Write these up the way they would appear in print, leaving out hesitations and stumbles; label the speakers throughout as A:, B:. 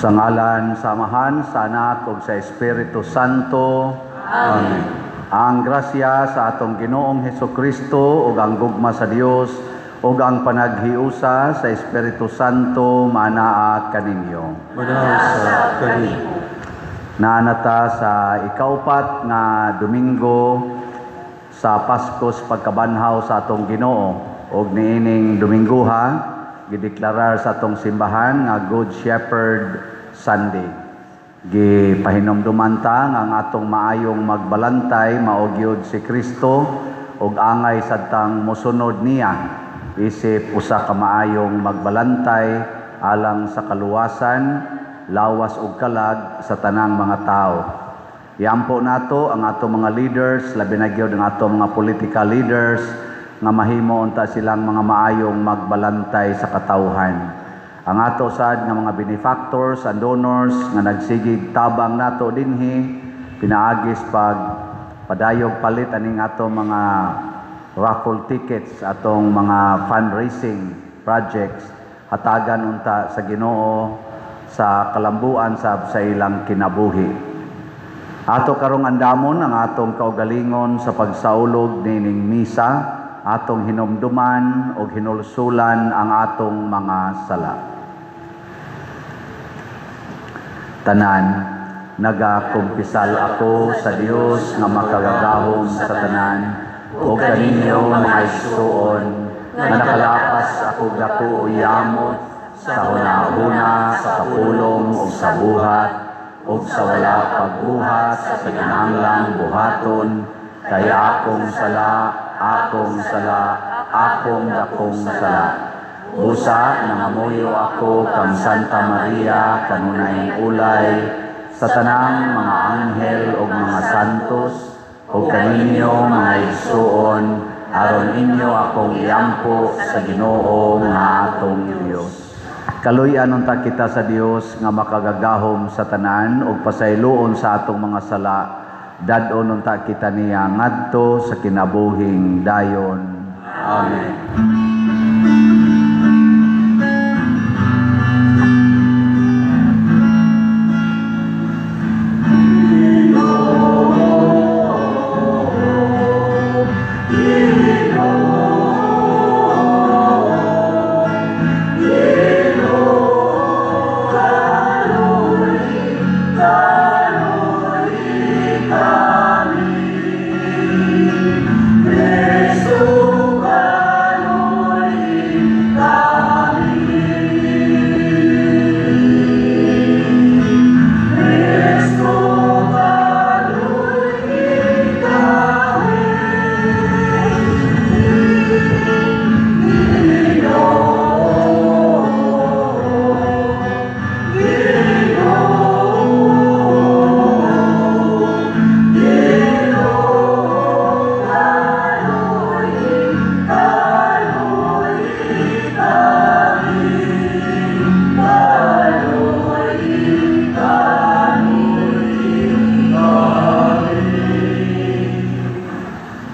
A: Sa ngalan sa Amahan, sa Anak ug sa Espiritu Santo.
B: Amen.
A: Ang grasya sa atong Ginoong Hesukristo ug ang gugma sa Dios ug ang panaghiusa sa Espiritu Santo manaa kaninyo.
B: Manaa sa kanimo.
A: Naa na ta sa ikaupat nga Domingo sa Paskos pagkabanhaw sa atong Ginoo ug niining Domingguha gideklarar sa atong simbahan nga Good Shepherd Sunday. Gipahinumduman ta nga ang atong maayong magbalantay mao gyud si Kristo ug angay sad tang mosunod niya isip usa ka maayong magbalantay alang sa kaluwasan, lawas ug kalag sa tanang mga tao. Iampo nato ang atong mga leaders, labi na gyud ang atong mga political leaders, nga mahimo unta silang mga maayong magbalantay sa katawhan. Ang ato sad nga mga benefactors and donors nga nagsigig tabang nato dinhi pinaagis pag padayog palit aning ato mga raffle tickets, atong mga fundraising projects, hatagan unta sa Ginoo sa kalambuan sab sa ilang kinabuhi. Ato karong andamon ang atong kaugalingon sa pagsaulog nining misa, atong hinumduman ug hinulsulan ang atong mga sala. Tanan, nagakumpisal ako sa Dios nga makagagahom sa tanan ug kaninyo, mga igsuon, nga nakalapas ako dako o yamot sa hunahuna, sa kapulong ug sa buhat ug sa wala pagbuhat sa kinahanglang buhaton, kay akong sala, akong sala, akong dakong sala. Busa, nangamuyo ako kang Santa Maria, kanunayng ulay, sa tanang mga anghel ug mga santos, ug kaninyo, mga igsuon, aron inyo akong iampo sa Ginoo nga atong Dios. Kaluy-an unta kita sa Dios nga makagagahom sa tanan ug pasayloon sa atong mga sala. Dad-on unta kita niya ngadto sa kinabuhing dayon.
B: Amen.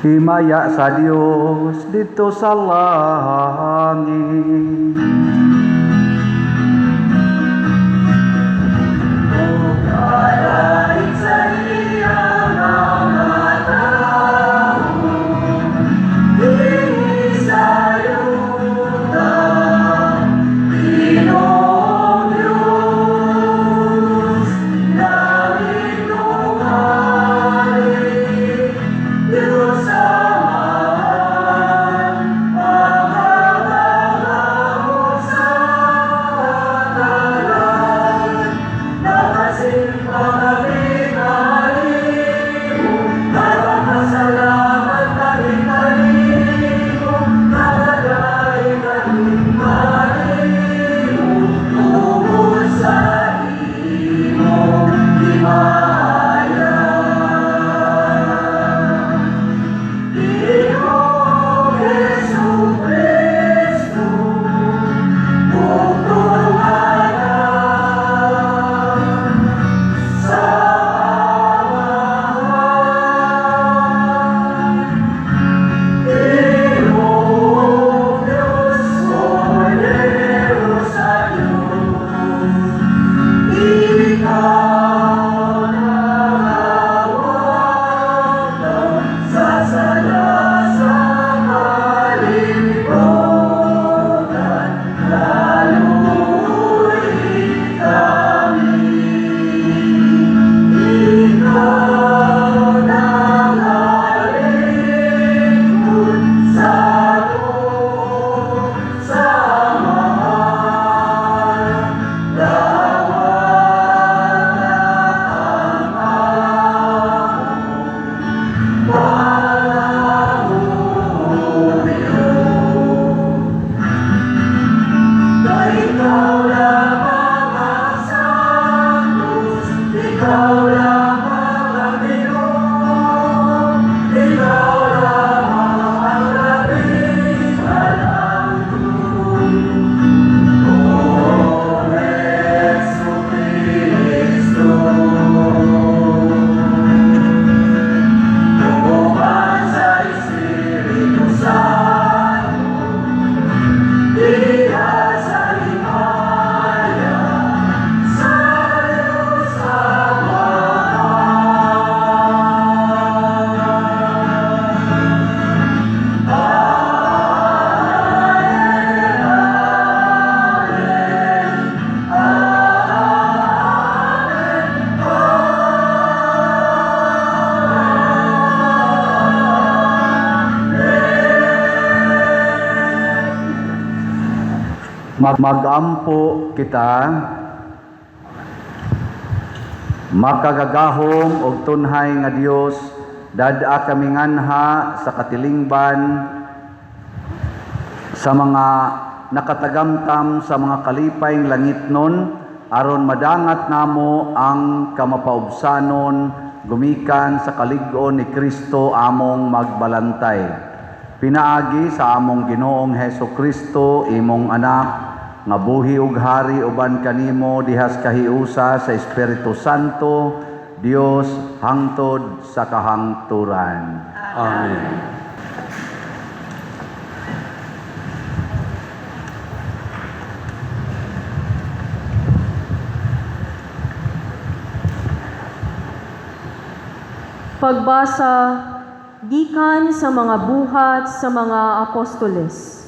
A: Himaya sa Dios didto sa langit. Magampo kita. Makagagahom og tunhay nga Dios, dad-a kami nganha sa katilingban sa mga nakatagamtam sa mga kalipay langitnon aron madangat namo ang kamapaubsanon gumikan sa kalig-on ni Kristo among magbalantay. Pinaagi sa among Ginoong Heso Kristo, imong anak, nga buhi ug hari uban kanimo dihas kahiusa sa Espiritu Santo, Dios, hangtod sa kahangturan.
B: Amen.
C: Pagbasa gikan sa mga Buhat sa mga Apostoles.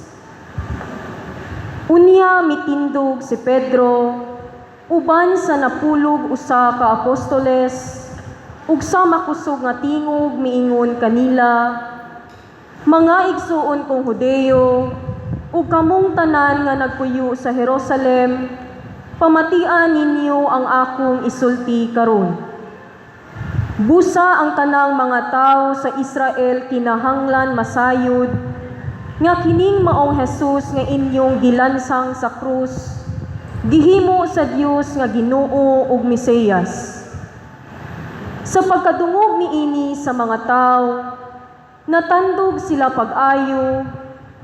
C: Unya mitindog si Pedro uban sa 11 ka apostoles ug sa makusog nga tingog miingon kanila, "Mga igsuon kong Hudeo ug kamong tanan nga nagpuyo sa Jerusalem, pamatian ninyo ang akong isulti karon. Busa ang tanang mga tawo sa Israel kinahanglan masayod nga kining maong Jesus nga inyong gilansang sa krus, gihimo sa Dios nga Ginoo ug Mesiyas." Sa pagkadungog niini sa mga tawo, natandog sila pag-ayo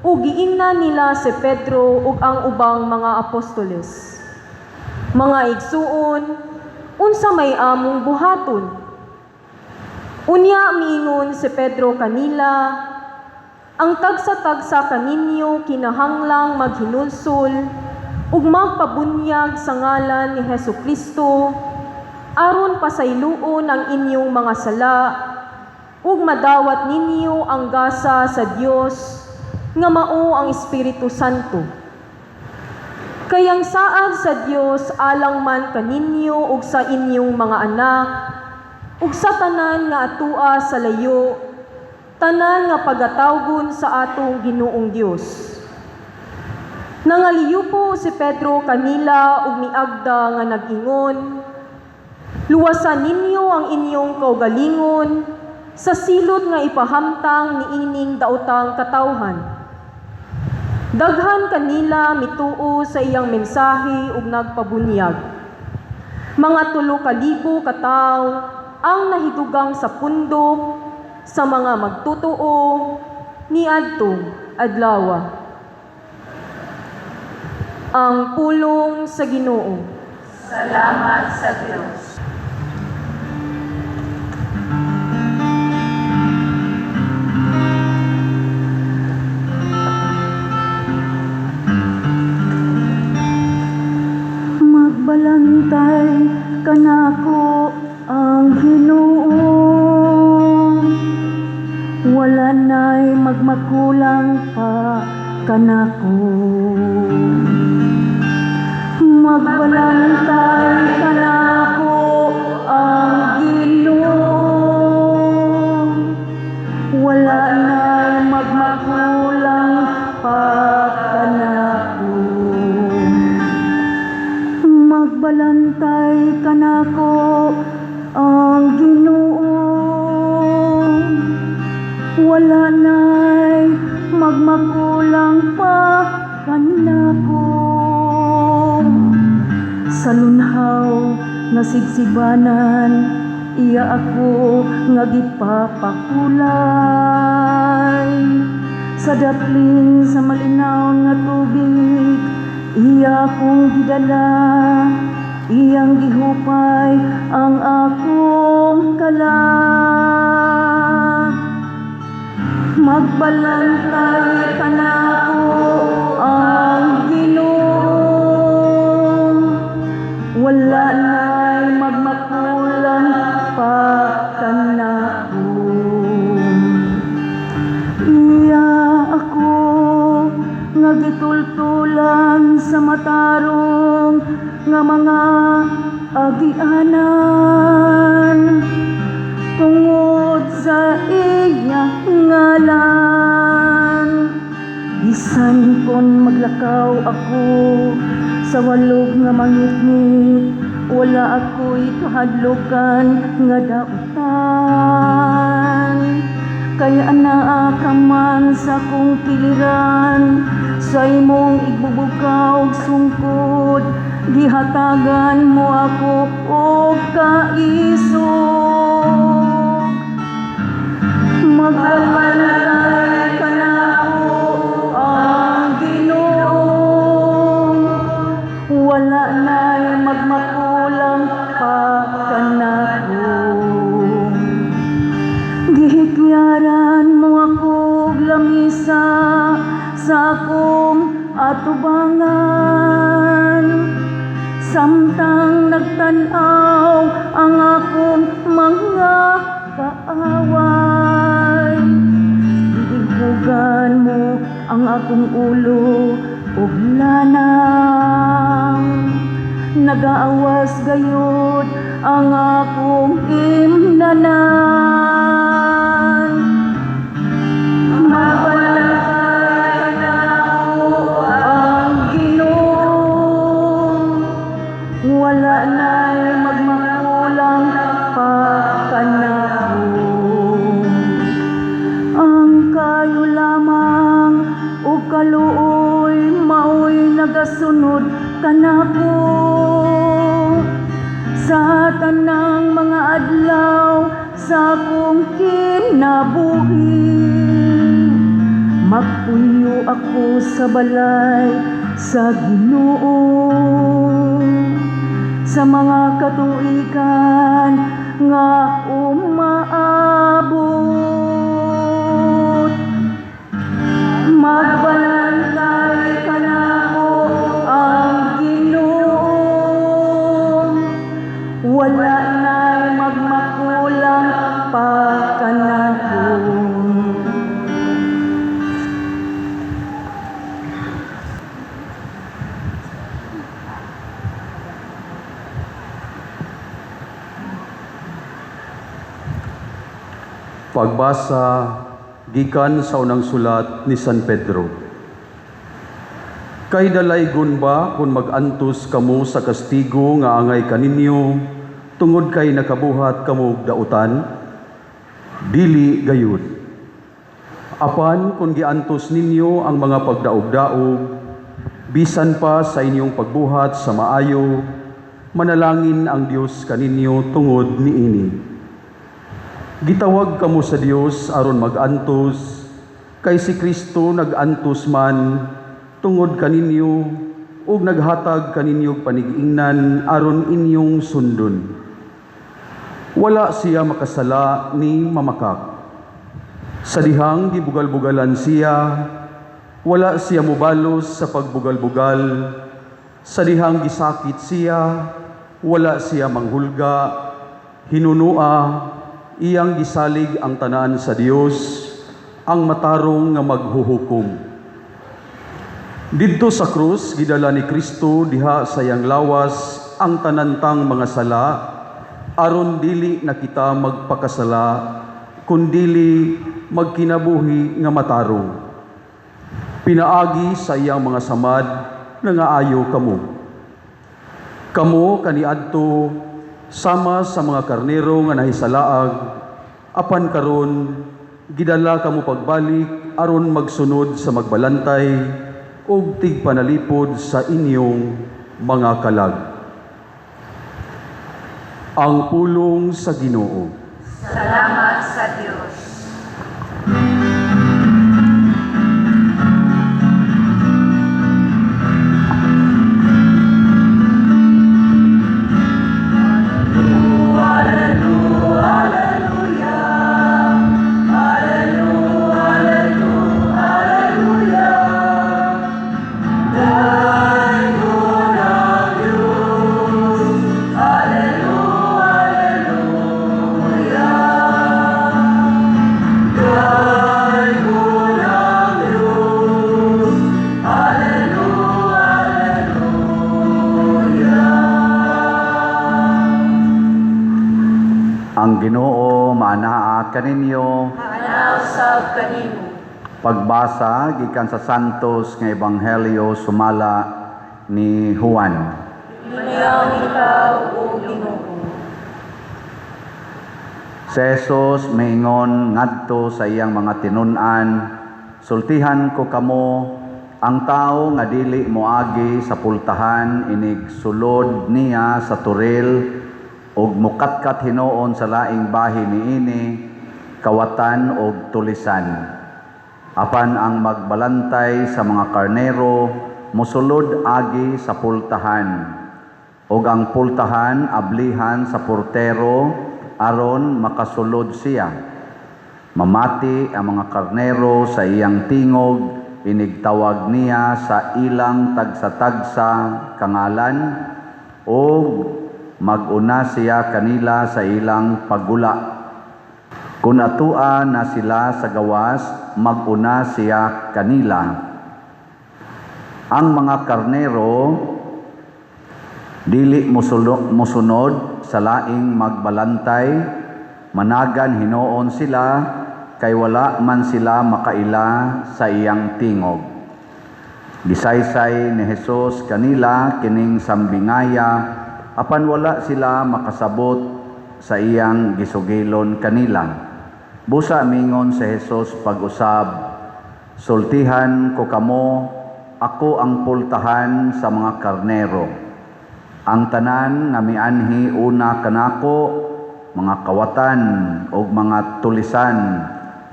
C: ug giingnan nila si Pedro ug ang ubang mga apostoles, "Mga igsuon, unsa may among buhaton?" Unya miingon si Pedro kanila, "Ang tagsa-tagsa kaninyo kinahanglang maghinulsol ug magpabunyag sa ngalan ni Hesu Kristo aron pasayloon ang inyong mga sala ug madawat ninyo ang gasa sa Dios nga mao ang Espiritu Santo. Kay ang saad sa Dios alang man kaninyo ug sa inyong mga anak ug sa tanan nga atua sa layo, tanan nga pagatawgon sa atong Ginoong Dios." Nangaliyupo si Pedro kanila ug miagda nga nag-ingon, "Luwasan ninyo ang inyong kaugalingon sa silot nga ipahamtang niining daotang katawhan." Daghan kanila mituo sa iyang mensahe ug nagpabunyag. Mga 3,000 ka tawo ang nahidugang sa pundok sa mga magtotoo niadtong adlawa. Ang pulong sa Ginoo.
D: Salamat sa Diyos.
E: Magbalantay kanako ang Ginoo. Wala na'y magmakulang pa kanako. Magbalantay kanako ang Ginoo. Wala na'y magmakulang pa kanako. Magbalantay kanako ang Ginoo. Wala na'y magmakulang pa kanako. Sa lunhaw nga sibsibanan, iya ako nga gipapakulay. Sa daplin sa malinaw nga tubig, iya akong gidala, iyang gihupay ang akong kalag. Magbalantay kanako ang Ginoo. Wala na'y magmakulang pa kanako. Iya ako nga gitultulan sa matarong nga mga agianan tungod sa iya ngalan. Bisan kon Naglakaw ako sa walog nga mangitngit, wala ako'y kahadlukan nga dautan. Kay anaa ka man sa akong kiliran, sa imong igbubukaw og sungkod, gihatagan mo ako og kaisog. Magbalantay kanako ang Ginoo, wala na'y magmakulang pa kanako. Gihikyaran mo ako og lamisa sa akong atubangan, samtang nagtan-aw ang akong mga kaaway. Gidingkogan mo ang akong ulo og lanang, nagaawas gayud ang akong imnanan. Magbalantay kanako ang Ginoo, wala na'y magmakulang pa kanako. Ang kaayo lamang ug kaluoy maoy nagasunod kanako sa tanang mga adlaw sa akong kinabuhi. Magpuyo ako sa balay sa Ginoo sa mga katuigan nga umaabot. Magbalantay kanako ang Ginoo, wala na'y magmakulang pa kanako.
B: Pagbasa gikan sa unang sulat ni San Pedro. Kay dalaygon ba kung mag-antos kamo sa kastigo nga angay kaninyo tungod kay nakabuhat kamo og dautan? Dili gayud. Apan kung giantos ninyo ang mga pagdaog-daog, bisan pa sa inyong pagbuhat sa maayo, manalangin ang Dios kaninyo tungod niini. Gitawag kamo sa Dios aron mag-antos, kay si Kristo nag-antos man tungod kaninyo ug naghatag kaninyo panigingnan aron inyong sundon. Wala siya makasala ni mamakak. Sa dihang gibugal-bugalan siya, wala siya mobalos sa pagbugal-bugal. Sa dihang gisakit siya, wala siya manghulga. Hinunua, iyang gisalig ang tanan sa Dios, ang matarong nga maghuhukom. Didto sa krus, gidala ni Kristo diha sa iyang lawas ang tanantang mga sala, aron dili na kita magpakasala, kundili magkinabuhi nga matarong. Pinaagi sa iyang mga samad, nangaayo kamo. Kamo kaniadto sama sa mga karnero nga nahisalaag, apan karon gidala kamo pagbalik aron magsunod sa magbalantay ug tigpanalipod sa inyong mga kalag. Ang pulong sa Ginoo.
D: Salamat sa Dios.
B: Alleluia.
A: Pagbasa gikan sa Santos nga Ebanghelyo sumala ni Juan.
C: Himayaw ikaw, O Ginoo.
A: Si Jesus miingon ngadto sa iyang mga tinun-an, "Sultihan ko kamo, ang tawo nga dili moagi sa pultahan inig sulod niya sa toril ug mokatkat hinuon sa laing bahin niini, kawatan og tulisan. Apan ang magbalantay sa mga karnero mosulod agi sa pultahan, ug ang pultahan ablihan sa portero aron makasulod siya. Mamati ang mga karnero sa iyang tingog, inigtawag niya sa ilang tagsa-tagsa kangalan, ug mag-una siya kanila sa ilang paggula. Kung atua na sila sa gawas, mag-una siya kanila. Ang mga karnero dili mosunod sa laing magbalantay, managan hinuon sila kay wala man sila makaila sa iyang tingog." Gisaysay ni Jesus kanila kining sambingaya, apan wala sila makasabot sa iyang gisugilon kanila. Busa mingon si Jesus pag-usab, "Sultihan ko kamo, ako ang pultahan sa mga karnero. Ang tanan nga mianhi una kanako, mga kawatan ug mga tulisan,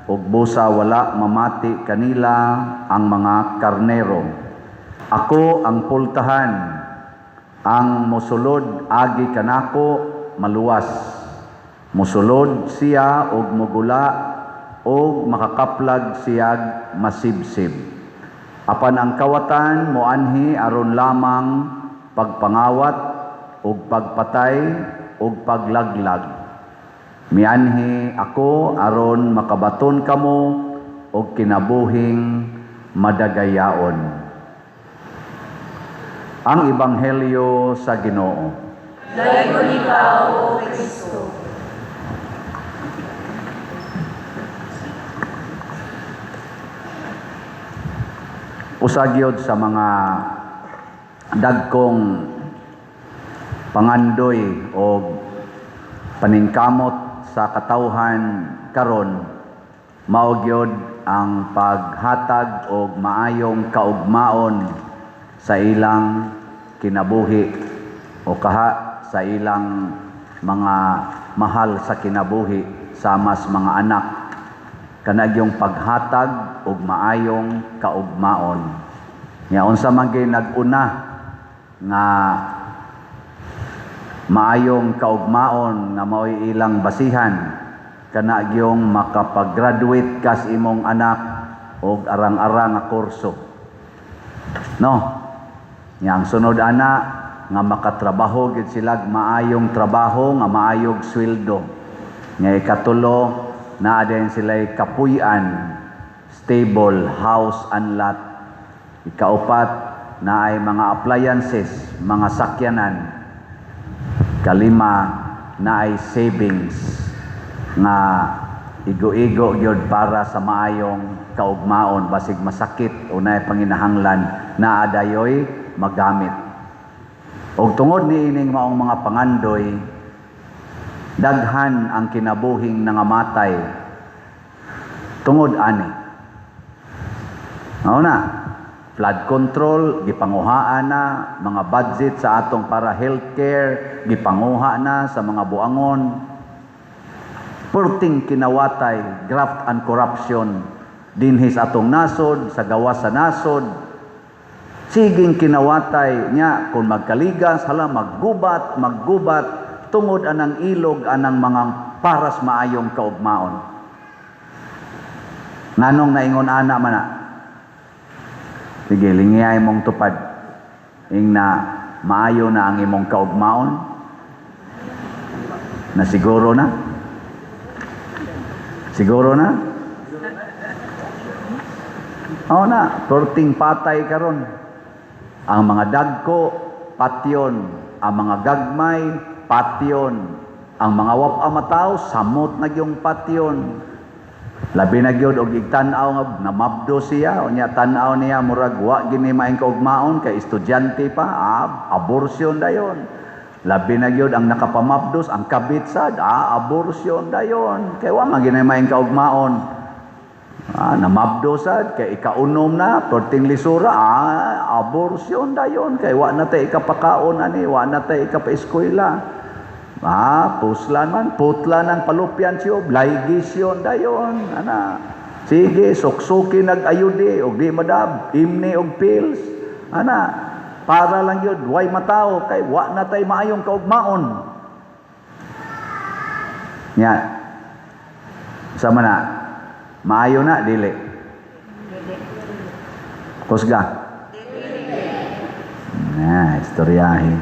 A: ug busa wala mamati kanila ang mga karnero. Ako ang pultahan, ang mosulod agi kanako maluwas. Mosulod siya og mogula og makakaplag siyag masibsib. Apan ang kawatan moanhi aron lamang pagpangawat ug pagpatay ug paglaglag. Mianhi ako aron makabaton kamo og kinabuhing madagayaon." Ang Ebanghelyo sa Ginoo.
D: Dayon ikaw, O Kristo.
A: Usa gyud sa mga dagkong pangandoy o paningkamot sa katawhan karon mao gyud ang paghatag og maayong kaugmaon sa ilang kinabuhi o kaha sa ilang mga mahal sa kinabuhi, samas mga anak, kanagyong paghatag og maayong kaugmaon. Nya unsa man gyud nag-una nga maayong kaugmaon nga mao'y ilang basihan? Kana gyung makapag-graduate kas imong anak og arang-arang nga kurso, no? Nya ang sunod ana nga makatrabaho gyud sila maayong trabaho nga maayog sweldo. Nya ikatulo, naa din sila'y kapuy-an, stable house and lot. Ikaupat, naay mga appliances, mga sakyanan. Kalima, naay savings nga igo-igo gyud para sa maayong kaugmaon, basig masakit o naay panginahanglan, naa dayoy magamit. Og tungod niining maong mga pangandoy, daghan ang kinabuhing nangamatay tungod ani. Mao na, flood control gipanguhaan na, mga budget sa atong para healthcare gipanguha na sa mga buangon. Perting kinawatay, graft and corruption dinhi sa atong nasod, sa gawas sa nasod. Siging kinawatay nya kung magkaligas, hala maggubat, maggubat tungod anang ilog anang mga paras maayong kaugmaon. Nganong naingon ana man na? Sige, lingiyay mong tupad. Ing na maayo na ang imong kaugmaon. Na siguro na? Siguro na? Oo na, perting patay karon. Ang mga dagko, patyon. Ang mga gagmay, patyon. Ang mga wap-a mataw, samot na gyung patyon. Labi na gyud og igtan-aw nga namabdo siya, unya tan-aw niya murag wa gini maayong kaugmaon kay estudyante pa, abortion dayon. Labi na gyud ang nakapamabdos, ang kabit sad, abortion dayon. Kay wa man gini maayong kaugmaon. Namabdo sad kay ikaunom na, perting lisura, abortion dayon kay wa na tay ikapakaon ani, wa na tay ikapaeskwela. Puslan man, putla ng palupyan siyo, ligasyon dayon, ana. Sige, suksuki nag-ayudi, og di madab, imni og pills. Ana, para lang yun, way matao, kay wa na tay maayong kaugmaon. Nya, sama na, maayo na, dili. Kusga. Na, istoryahin.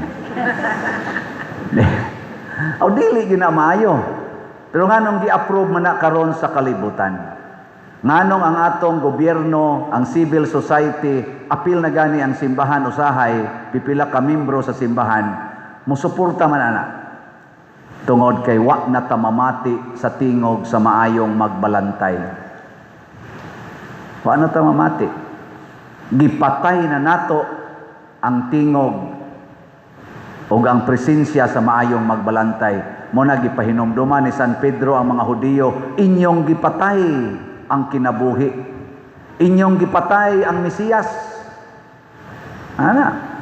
A: O dili gyud na maayo. Pero nganong gi-approve man na karon sa kalibutan? Nganong ang atong gobyerno, ang civil society, apil na gani ang simbahan usahay, pipila ka membro sa simbahan, musuporta man ana. Tungod kay wa na ta mamati sa tingog sa maayong magbalantay. Wa na ta mamati. Gipatay na nato ang tingog ug ang presensya sa maayong magbalantay. Mo na gipahinumduman ni San Pedro ang mga Hudiyo, inyong gipatay ang kinabuhi. Inyong gipatay ang Mesiyas. Ana.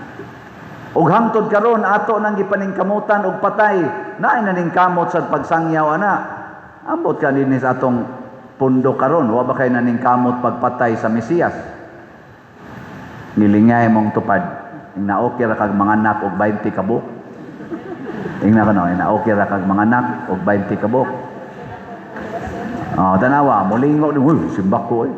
A: Ug hangtod karon ato nang gipaningkamutan og patay, naay naningkamot sa pagsangyaw ana. Ambot ka dinhi sa atong pundo karon, wa ba kay naningkamot pagpatay sa Mesiyas? Nilingay mong tupad. Ing na okay ra kag manganak og 20 ka buok. Ingna ka no, na okay ra kag manganak og 20 ka buok. Oh, tanawa, molingo, uy, simbak ko eh.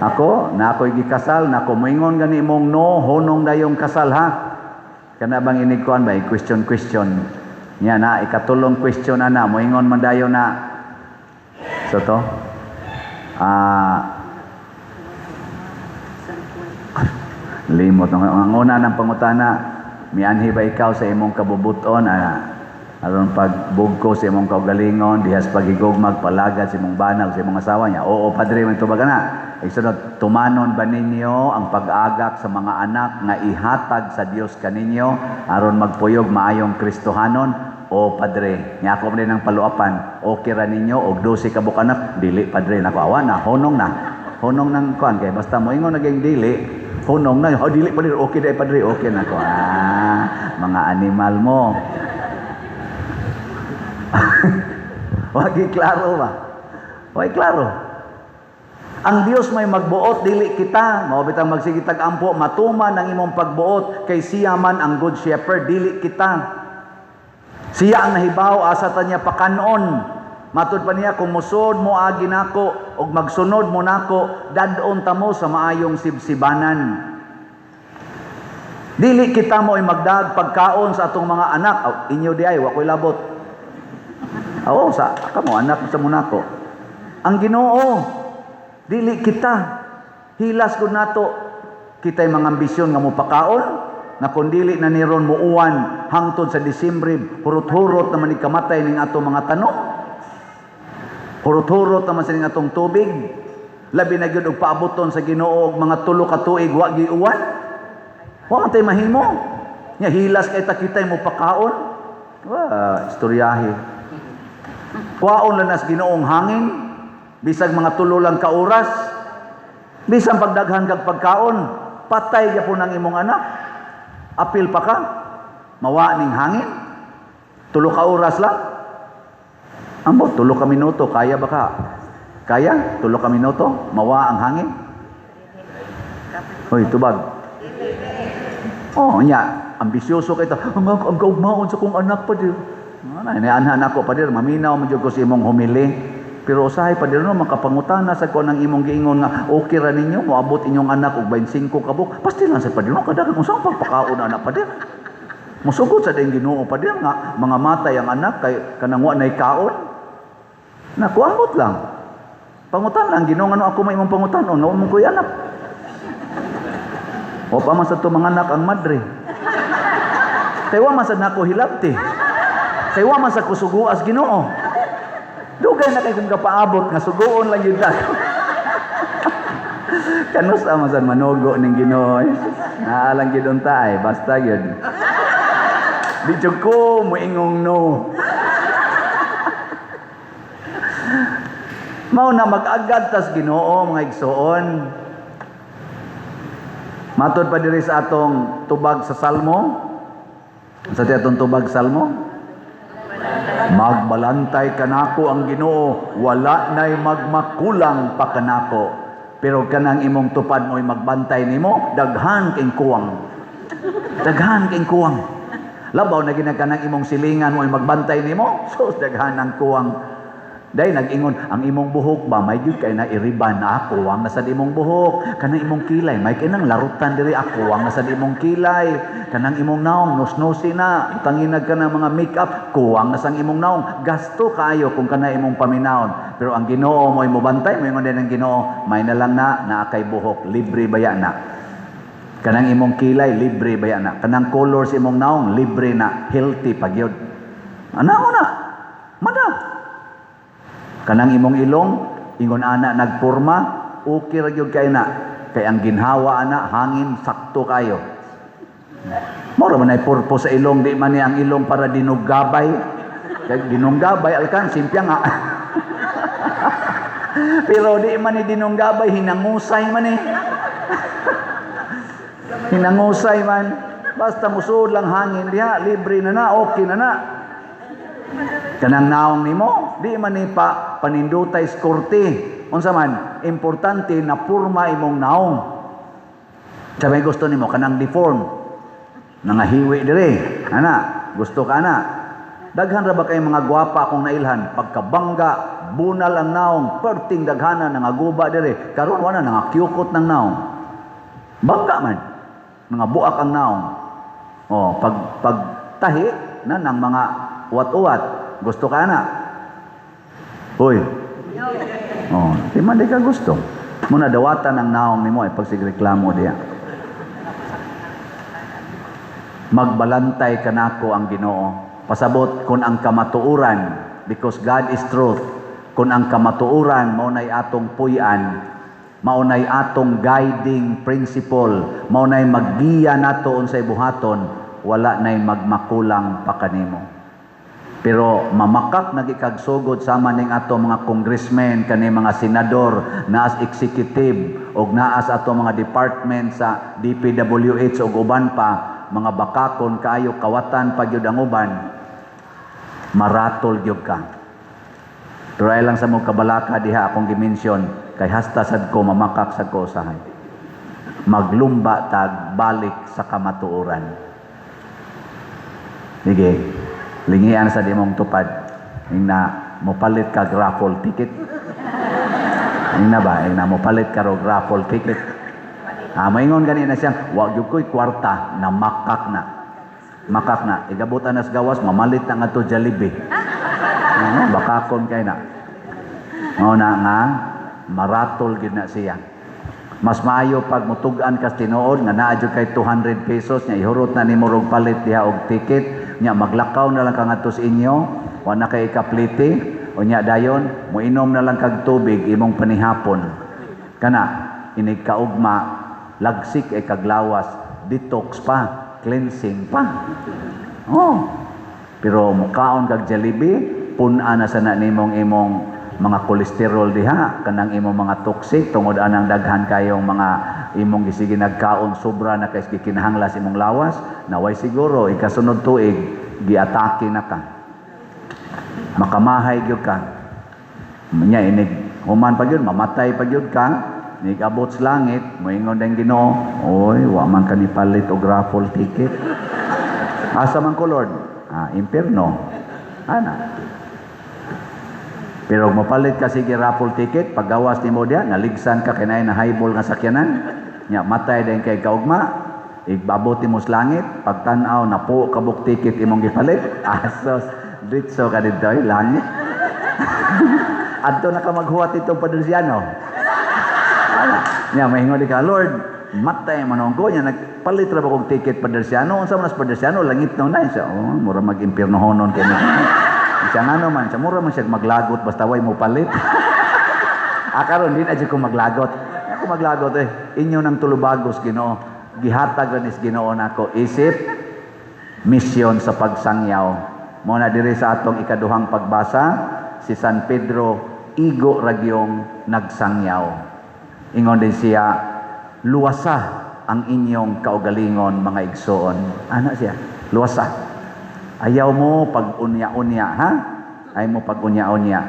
A: Ako, na ako'y gikasal, na ako moingon gani mong no, hunong dayong kasal ha. Kana bang inig kuan ba, question question. Nya na, ikatulong question ana, moingon man dayon na. So to, limot. Ang una ng pangutana, mianhi ba ikaw sa imong kabubuton? Aron pagbugko sa imong kaugalingon, dihas paghigugmag, palagad sa imong bana, sa imong asawa niya. Oo, padre, may tubag na. Isunod, tumanon ba ninyo ang pag-agak sa mga anak nga ihatag sa Dios kaninyo aron magpuyog maayong Kristohanon? O padre, nya ako man din ang paluapan. Okay ra ninyo og 12 ka buok anak? Dili padre, nako awa na, honong na. Honong nang kuan kay basta moingon naging dili, honong na. Oh, dili padre, okay dai padre, okay na ko. Mga animal mo. Wagi klaro ba? Wagi klaro. Ang Dios may magbuot, dili kita. Mao bitang magsigitag ampo, matuman ang imong pagbuot kay siya man ang good shepherd, dili kita. Siya ang nahibaw asa ta niya pakanon. Matud pa niya kung musod mo agi nako og magsunod mo nako, dad-on ta mo sa maayong sibsibanan. Dili kita mo ay magdag pagkaon sa atong mga anak. Aw, inyo di ay wa koy labot. Oo, sa kamo anak sa munako. Ang Ginoo, dili kita. Hilas gud nato. Kita'y mga ambisyon nga mopakaon, nga kung dili na niron muuwan hangtod sa Disyembre, hurot-hurot naman ikamatay ning atong mga tanom. Hurot-hurot naman sa ning atong tubig. Labi na gyud og paaboton sa Ginoo og mga 3 ka tuig wa gyud uwan. Wa man tay mahimo. Nya hilas kay ta kita'y mopakaon. Wa istoryahe. Kuwaon lang nas Ginoong hangin, bisag mga 3 lang ka oras, bisan pagdaghan kag pagkaon, patay gyapon ang imong anak. Apil pa ka, mawa ning hangin, 3 ka oras lang. Ambot, 3 ka minuto, kaya ba ka? Kaya? 3 ka minuto, mawa ang hangin? Hoy, tubag. Oh, nya, ambisyoso kay ta. Ang kaugmaon sa kong anak pa dir. Ana, inianhan ako pa dir, maminaw man jud ko sa imong humili. Pero usahay pa dir no, makapangutana sa ko ng imong giingon nga okay ra ninyo moabot inyong anak og 25 ka buok. Pasti lang sa padir no, kadaghan unsa ang pagpakaon anak pa dir. Mosugot sa ding Ginoo pa dir nga mga matay ang anak kay kanang wa nay kaon. Naku, ambot lang. Pangutan lang Ginoo ngano ako may imong pangutanon, nga mo koy anak. O pa man sa to mga anak ang madre. Kay wa man sad nako hilabti. Kay wa man sa kusuguas Ginoo. Dugay na kay kung kapaabot nga suguon lang yun ako. Kanus man sad manugo ning Ginoo. Naalang gyud unta ay basta gyud. Di jud ko moingong no. Mao na mag-agad tas Ginoo, mga igsoon. Matod pa diri sa atong tubag sa Salmo. Sa atong tubag Salmo? Magbalantay kanako ang Ginoo, wala nay magmakulang pa kanako. Pero kanang imong tupad mo'y magbantay nimo, daghan king kuwang. Daghan king kuwang. Labaw na gina kanang imong silingan mo'y magbantay nimo, sus, daghan ang kuwang. Day nag-ingon ang imong buhok ba may gyud kay na iriban, ako ang nasa imong buhok, kanang imong kilay may kay nang larutan diri, ako ang nasa imong kilay, kanang imong naong nosnosi na tanginag ka ng mga makeup, kuwang na sang imong naong, gasto kaayo kung kana imong paminawon. Pero ang Ginoo mo'y mobantay, moingon din ang Ginoo, may na lang na naa kay buhok, libre baya na. Kanang imong kilay, libre baya na. Kanang color sa imong naong, libre na, healthy pa gyud. Ana na mada. Kanang imong ilong, ingon ana nagporma, okay ra gyud kay na. Kay ang ginhawa ana, hangin sakto kayo. Mora man ay purpose sa ilong, di man ni ang ilong para dinuggabay. Kay dinunggabay alkan simpya nga. Pero di man ni dinunggabay, hinangusay man eh. Hinangusay man. Basta musud lang hangin diha, libre na na, okay na na. Kanang naong nimo, di man ni pa panindutay skorte. Unsa man, importante na purma imong naong. Sa may gusto nimo kanang deform. Nangahiwi dire. Ana, gusto ka ana. Daghan ra ba kay mga gwapa akong nailhan, pagkabangga, bunal ang naong, perting daghana nangaguba dire. Karon wala nangakyukot ng naong. Bangga man. Mga buak ang naong. Oh, pag tahi na ng mga uwat-uwat, gusto ka na. Hoy. Oh, di man di ka gusto. Muna dawatan ang naong nimo ay pagsigreklamo diya. Magbalantay kanako ang Ginoo. Pasabot kun ang kamatuoran, because God is truth. Kun ang kamatuoran mao nay atong puy-an, mao nay atong guiding principle, mao nay maggiya nato unsay buhaton, wala nay magmakulang pa kanimo. Pero mamakak nagikagsugod sama ning ato mga congressmen, kani mga senador, naas executive og naas ato mga department sa DPWH og uban pa, mga bakakon kaayo, kawatan pa gyud ang uban, maratol gyud ka. Pero ay lang sa mo kabalaka diha akong gimension, kay hasta sad ko mamakak sad ko usahay. Maglumba tag balik sa kamatuoran. Sige, lingian sa imong tupad. Ingna mopalit ka raffle ticket. Ingna ba? Ingna mopalit ka rog raffle ticket. Ah, maingon gani na siya, wa gyud ko'y kwarta, na makak na. Makak na. Igabot anas gawas, mamalit na nga to Jollibee. Ano, bakakon kay na. Mao na nga maratol gyud na siya. Mas maayo pag mutug-an kas tinuod nga naa jud kay 200 pesos nya ihurot na nimo rog palit diha og ticket, nya maglakaw na lang ka ngadto sa inyo, wa na kay ikaplite, unya dayon moinom na lang kag tubig imong panihapon. Kana inig kaugma, lagsik ay kaglawas, detox pa, cleansing pa. Oh. Pero mukaon kag Jollibee, pun-a na sana nimong imong mga kolesterol diha, kanang imong mga toxic tungod anang daghan kayong mga imong gisige nagkaon, sobra na kay gikinahanglan imong lawas, naway siguro ikasunod tuig giatake na ka. Makamahay gyud ka. Nya inig human pa gyud, mamatay pa gyud ka, inig abot sa langit, moingon ang Ginoo, "Oy, wa man ka ni palit og raffle ticket." "Asa man ko, Lord?" "Ah, impierno." Ana. Pero mopalit ka sige raffle ticket, paggawas nimo diha, naligsan ka kay naay na highball nga sakyanan. Nya matay din kay kaugma, igbabot nimo sa langit, pagtan-aw napo kabuk ticket imong gipalit. Asos, ditso ka didto ay langit. Adto na ka maghuwat itong Padersiano. Ala, nya mahingon di ka, "Lord, matay man ko nya nagpalit ra ba kog ticket Padersiano, unsa man as Padersiano, langit no na siya." "Oh, mura mag-impiernohonon kay ni." Siya ngano man, siya mura man siya maglagot basta way mo palit. Ah, karon di na jud ko maglagot. Ako maglagot eh. Inyo nang tulubagos, Ginoo. Gihatag ra nis Ginoo nako isip misyon sa pagsangyaw. Mao na diri sa atong ikaduhang pagbasa, si San Pedro igo ragyong nagsangyaw. Ingon din siya, "Luwasa ang inyong kaugalingon, mga igsoon." Ana siya, luwasa. Ayaw mo pag unya-unya, ha? Ayaw mo pag unya-unya.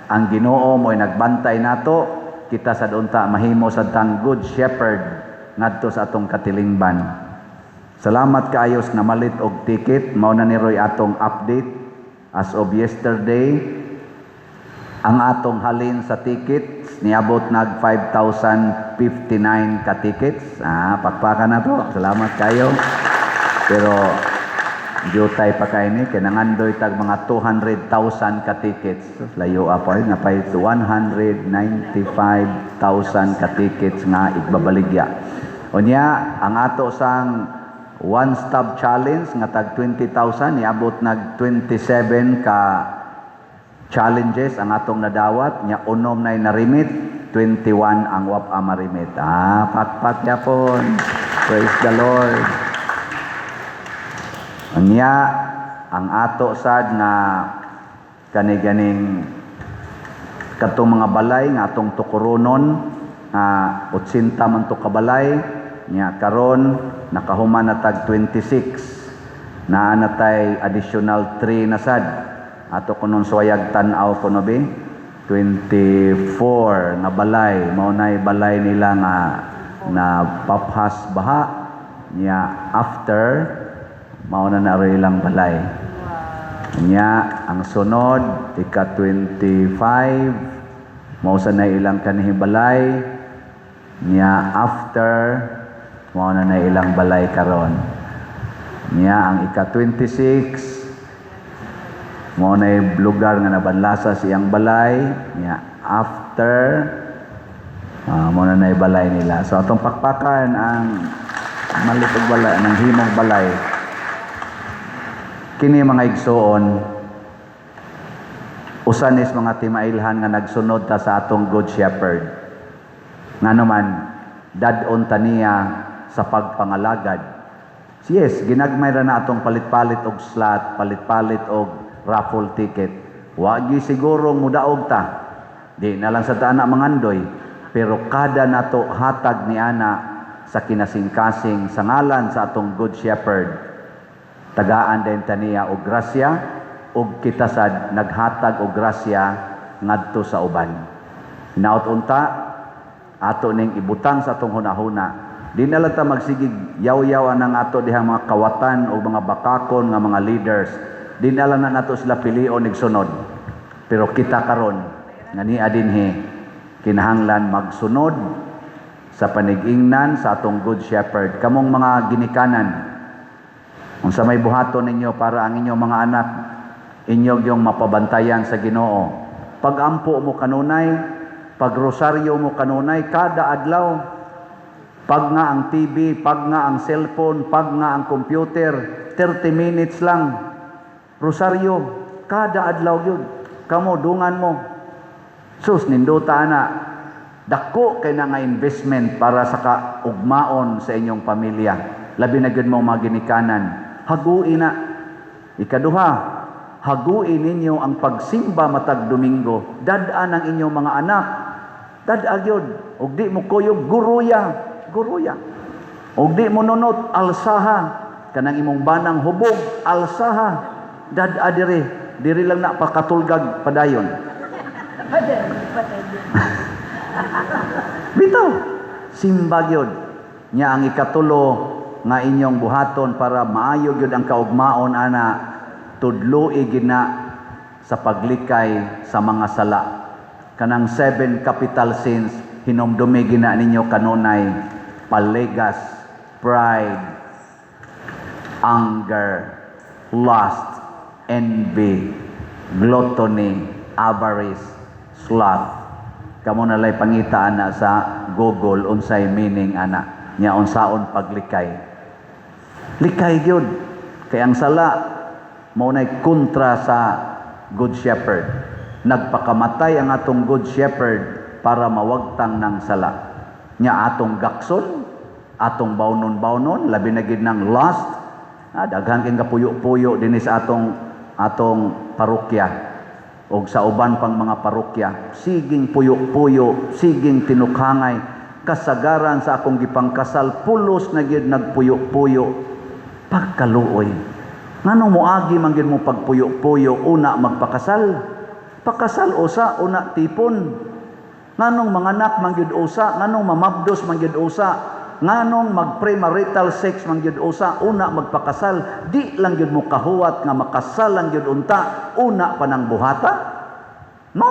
A: Ang Ginoo mo'y nagbantay nato, kita sad unta mahimo sad tang good shepherd ngadto sa atong katilingban. Salamat kaayo sa namalit og ticket. Mao na ni Roy atong update as of yesterday. Ang atong halin sa tickets niabot nag 5,059 ka tickets. Ah, pakpakan na to. Salamat kayo. Pero jutay pa kay ni kay nangandoy tag mga 200,000 ka tickets. Layo pa eh, napay 195,000 ka tickets nga igbabaligya. Unya, ang ato sang one stop challenge nga tag 20,000, niabot nag 27 ka challenges ang atong nadawat nya, unom na narimit, 21 ang wa pa marimit. Ah, pakpak yapon. Praise the Lord. Unya, ang ato sad nga kani ganing katong mga balay nga atong tukuronon nga 80 man to ka balay nya, karon nakahuman na tag 26, naa na tay additional 3 na sad ato kunon suwayag tan-aw kuno bi 24 nga balay. Mao nay balay nila nga na paphas baha nya, after mao na na ilang balay nya. Ang sunod, ika 25, mao sa na ilang kanhi balay nya, after mao na na ilang balay karon nya. Ang ika 26, mao na lugar nga nabanlasa siyang balay nya, after mao na na balay nila. So atong pakpakan ang malitog balay ng himong balay. Kini, mga igsoon, usa nis mga timailhan nga nagsunod ta sa atong Good Shepherd. Ngano man, dad-on ta niya sa pagpangalagad. Yes, ginagmay ra na atong palit-palit og slot, palit-palit og raffle ticket. Wagi siguro mudaog ta. Di na lang sa taana mangandoy, pero kada nato hatag ni ana sa kinasingkasing sa ngalan sa atong Good Shepherd, tagaan din ta niya og grasya ug kita sad naghatag og grasya ngadto sa uban. Hinaut unta ato ning ibutang sa atong hunahuna. Di na lang ta magsigig yaw-yaw anang ato dihang mga kawatan o mga bakakon nga mga leaders. Di na lang na nato sila pilion igsunod. Pero kita karon nga niya dinhi, kinahanglan magsunod sa panigingnan sa atong Good Shepherd. Kamong mga ginikanan, unsa may buhaton ninyo para ang inyong mga anak inyo yung mapabantayan sa Ginoo? Pagampo mo kanunay, pagrosaryo mo kanunay kada adlaw. Pag nga ang TV, pag nga ang cellphone, pag nga ang computer, 30 minutes lang. Rosaryo, kada adlaw yun. Kamo, dungan mo. Sus, nindota ana. Dako kay na nga investment para sa kaugmaon sa inyong pamilya. Labi na gyud mo mga ginikanan. Haguin na. Ikaduha, haguin ninyo ang pagsimba matag Domingo. Dad-an ang inyong mga anak. Dad-a gyud. Ug di mo kuyog, guruya. Guruya. Ug di mo nunot, alsaha. Kanang imong banang hubog, alsaha. Dad-a diri. Diri lang na pakatulgag padayon.
D: Patay din.
A: Bitaw. Simba gyud. Nya ang ikatulo nga inyong buhaton para maayo gyud ang kaugmaon ana, tudloi gina sa paglikay sa mga sala. Kanang seven capital sins, hinumdumi gina ninyo kanunay: palegas, pride, anger, lust, envy, gluttony, avarice, sloth. Kamo na lay pangita ana sa Google unsay meaning ana nya, unsaon paglikay. Likay gyud kay ang sala mao nay kontra sa Good Shepherd. Nagpakamatay ang atong Good Shepherd para mawagtang ng sala. Nya atong gakson, atong bawnon-bawnon, labi na gid ng lust. Daghan kay kapuyo-puyo dinhi sa atong atong parokya og sa uban pang mga parokya. Siging puyo-puyo, siging tinukhangay. Kasagaran sa akong gipangkasal, pulos na gyud nagpuyo-puyo. Pagkaluoy. Nganong moagi man gyud mo pagpuyo-puyo una magpakasal? Pakasal usa, una tipon. Nganong manganak man gyud usa, nganong mamabdos man gyud usa, nganong mag-premarital sex man gyud usa, una magpakasal? Di lang gyud mo kahuwat nga makasal lang gyud unta, una pa nang buhata? No.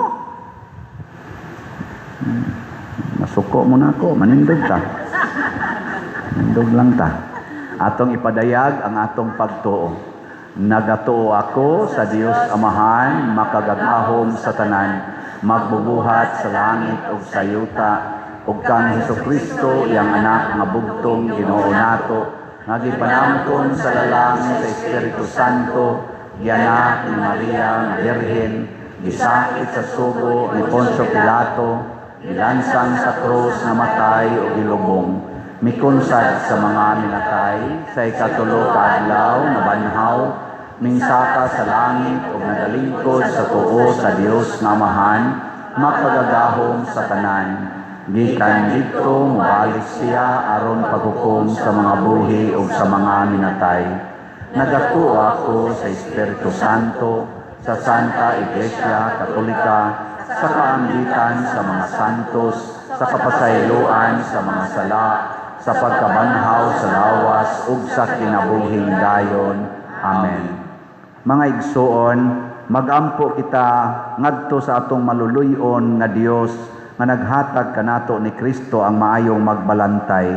A: Masuko mo na ako, manindog ta. Manindog lang ta. Atong ipadayag ang atong pagtuo. Nagatuo ako sa Dios Amahan, makagagahom sa tanan, magbubuhat sa langit ug sa yuta, ug kang Hesukristo, iyang anak nga bugtong Ginoo nato, nga gipanamkon sa lalang sa Espiritu Santo, gianak ni Maria nga Birhen, gisakit sa sugo ni Poncio Pilato, gilansang sa krus, namatay ug gilubong, mikunsad sa mga minatay, sa ikatulo ka adlaw nabanhaw, mingsaka sa langit ug nagalingkod sa tuo sa Dios nga Amahan, makagagahom sa tanan. Gikan didto mobalik siya aron paghukom sa mga buhi ug sa mga minatay. Nagatuo ako sa Espiritu Santo, sa Santa Iglesia Katolika, sa kaambitan sa mga santos, sa kapasayloan sa mga sala, sa pagkabanhaw sa lawas ug sa kinabuhing dayon. Amen. Mga igsuon, magampo kita ngadto sa atong maluluy-on nga Dios nga naghatag kanato ni Kristo ang maayong magbalantay.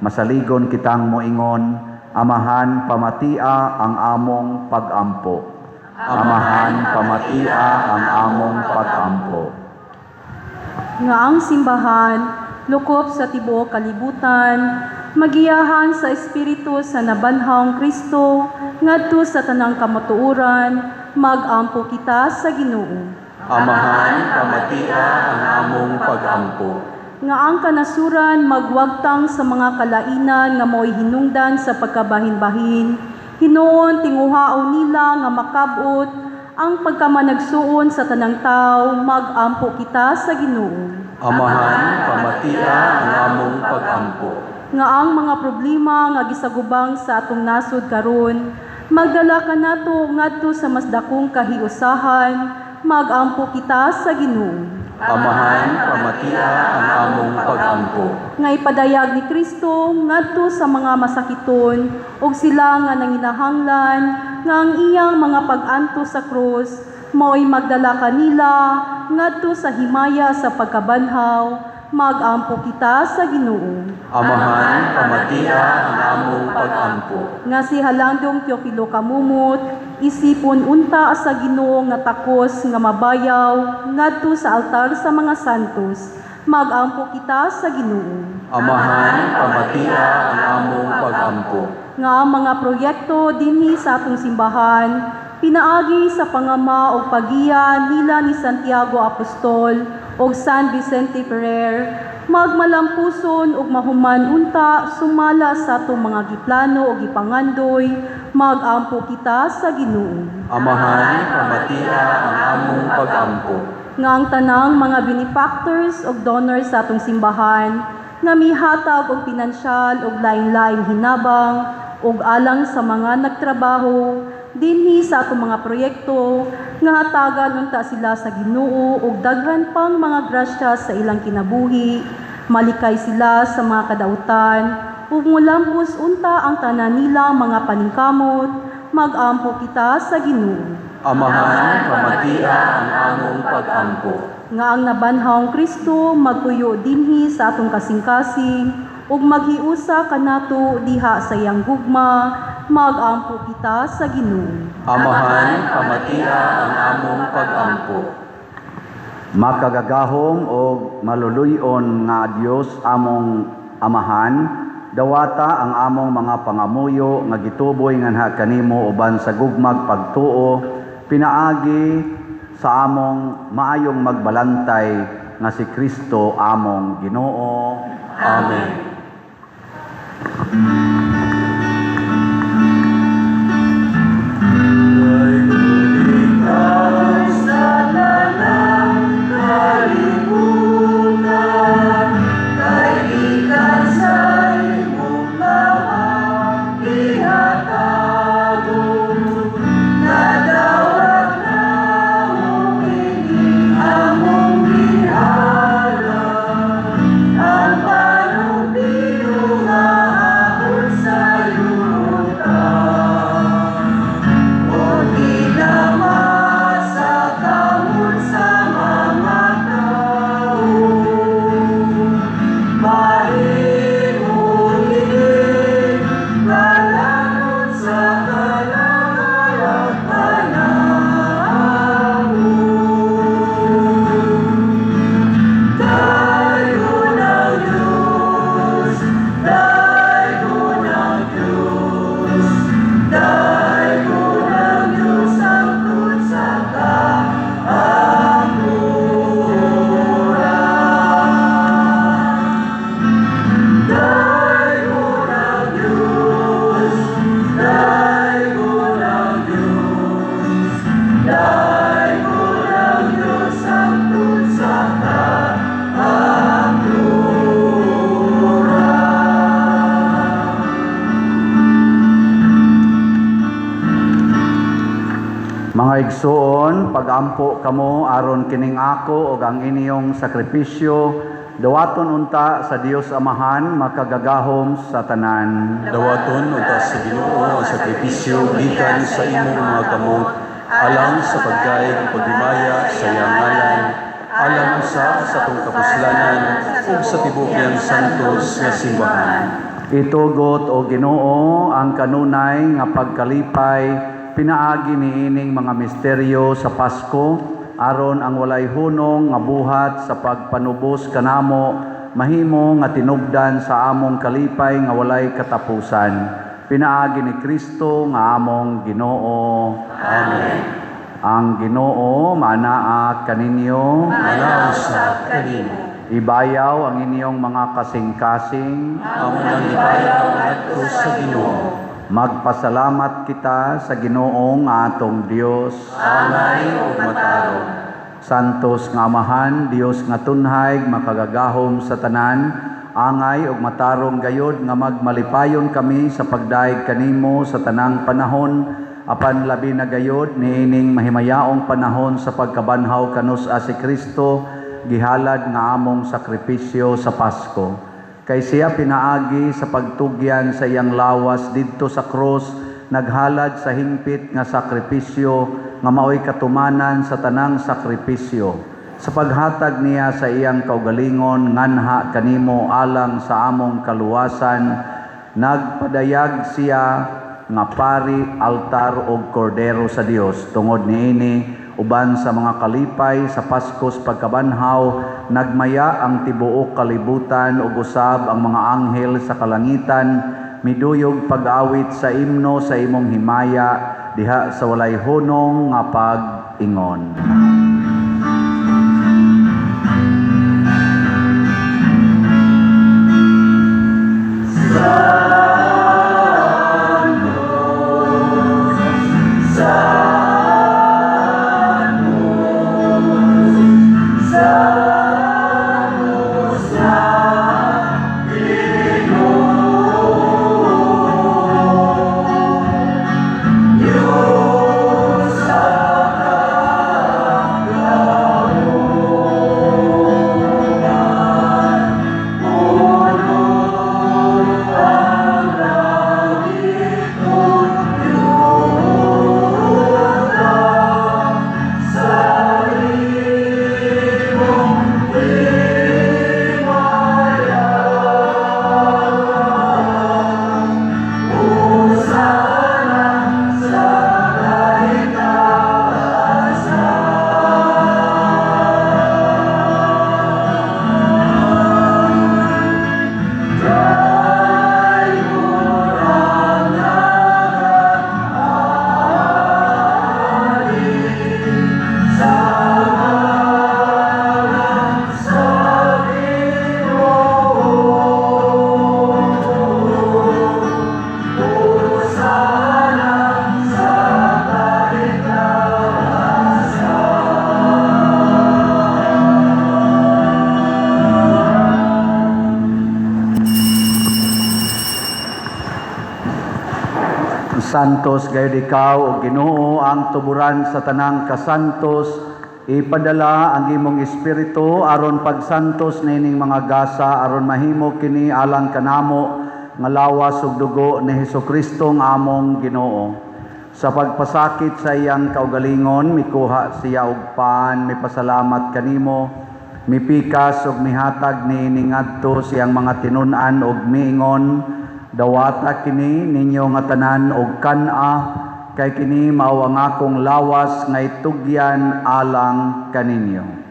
A: Masaligon kitang moingon, Amahan, pamatia ang among pagampo. Amahan, pamatia ang among pagampo.
C: Nga ang simbahan, lukop sa tibuok kalibutan, magiyahan sa Espiritu sa nabanhawng Kristo, ngadto sa tanang kamatuoran, magampo kita sa Ginoo.
B: Amahan, pamatia ang among pagampo.
C: Nga ang kanasuran magwagtang sa mga kalainan nga mao'y hinungdan sa pagkabahin-bahin, hinuon tinguhaon nila nga makabot ang pagkamanagsuon sa tanang tao, magampo kita sa Ginoo.
B: Amahan, pamatia ang among pagampo.
C: Nga ang mga problema nga gisagubang sa atong nasod karon magdala kanato ngadto sa mas dakong kahiusahan, magampo kita sa Ginoo.
B: Amahan, pamatia ang among pagampo.
C: Nga ipadayag ni Kristo ngadto sa mga masakiton ug sila nga nanginahanglan nga ang iyang mga pag-antos sa krus mao'y magdala kanila ngadto sa himaya sa pagkabanhaw, magampo kita sa Ginoo.
B: Amahan, pamatia ang among pagampo.
C: Nga si Halandong Teofilo Camumot isipon unta sa Ginoo nga takos nga mabayaw ngadto sa altar sa mga santos, magampo kita sa Ginoo.
B: Amahan, pamatia ang among pagampo.
C: Nga ang mga proyekto dinhi sa atong simbahan pinaagi sa pangama o pagiya nila ni Santiago Apostol ug San Vicente Ferrer magmalampuson ug mahuman unta sumala sa atong mga giplano o gipangandoy, magampo kita sa Ginoo.
B: Amahan, pamatia ang among pagampo.
C: Nga ang tanang mga benefactors ug donors sa atong simbahan nga mihatag og pinansyal ug lain-laing hinabang ug alang sa mga nagtrabaho dinhi sa atong mga proyekto, nga hatagan unta sila sa Ginoo og daghan pang mga grasya sa ilang kinabuhi, malikay sila sa mga kadautan ug mulampos unta ang tanan nilang mga paningkamot, magampo kita sa Ginoo.
B: Amahan, pamatia ang among pagampo.
C: Nga ang nabanhawng Kristo magpuyo dinhi sa atong kasing-kasing ug maghiusa kanato diha sa iyang gugma, magampo kita sa Ginoo.
B: Amahan, pamatia ang among pagampo.
A: Makagagahom o maluluyon nga Dios among Amahan, dawata ang among mga pangamuyo nga gituboy nganha kanimo uban sa gugmag pagtuo pinaagi sa among maayong magbalantay nga si Kristo among Ginoo.
B: Amen.
A: Mga igsuon, pagampo kamo aron kining ako ug ang inyong sakripisyo dawaton unta sa Dios Amahan makagagahom sa tanan.
B: Dawaton unta sa Ginoo ang sakripisyo gikan sa imong mga kamot alang sa pagdayeg ug paghimaya sa iyang ngalan, alang usa sa atong kapuslanan ug sa tibuok niyang santos nga simbahan.
A: Itugot o Ginoo ang kanunay nga pagkalipay pinaagi niining mga misteryo sa Pasko aron ang walay hunong nga buhat sa pagpanubos kanamo mahimo nga tinubdan sa among kalipay nga walay katapusan pinaagi ni Kristo nga among Ginoo.
B: Amen.
A: Ang Ginoo maanaa kaninyo.
B: Manaog sa kanimo.
A: Ibayaw ang inyong mga kasing-kasing.
B: Amo nang ibayaw ngadto sa Ginoo.
A: Magpasalamat kita sa Ginoong atong Dios.
B: Angay ug matarong.
A: Santos nga Amahan, Dios nga tunhay, makagagahom sa tanan, angay ug matarong gayod nga magmalipayon kami sa pagdayeg kanimo sa tanang panahon, apan labi na gayod niining mahimayaong panahon sa pagkabanhaw kanus-a si Kristo, gihalad nga among sakripisyo sa Pasko. Kay siya pinaagi sa pagtugyan sa iyang lawas didto sa krus, naghalad sa hingpit nga sakripisyo nga maoy katumanan sa tanang sakripisyo. Sa paghatag niya sa iyang kaugalingon nganha kanimo alang sa among kaluwasan, nagpadayag siya nga pari, altar ug kordero sa Dios. Tungod niini uban sa mga kalipay sa Paskos pagkabanhaw, nagmaya ang tibuok kalibutan ug usab ang mga anghel sa kalangitan, miduyog pag-awit sa imno sa imong himaya diha sa walay hunong nga pag-ingon. Santos gayud ikaw, o Ginoo, ang tuburan sa tanang kasantos. Ipadala ang imong espiritu aron pagsantos niining mga gasa, aron mahimo kini alang kanamo nga lawas ug dugo ni Hesukristo nga among Ginoo. Sa pagpasakit sa iyang kaugalingon, mikuha siya og pan, mipasalamat kanimo, mipikas ug mihatag niini ngadto sa iyang mga tinun-an ug miingon: "Dawata kini ninyo nga tanan og kan-a, kay kini mao ang akong lawas nga itugyan alang kaninyo."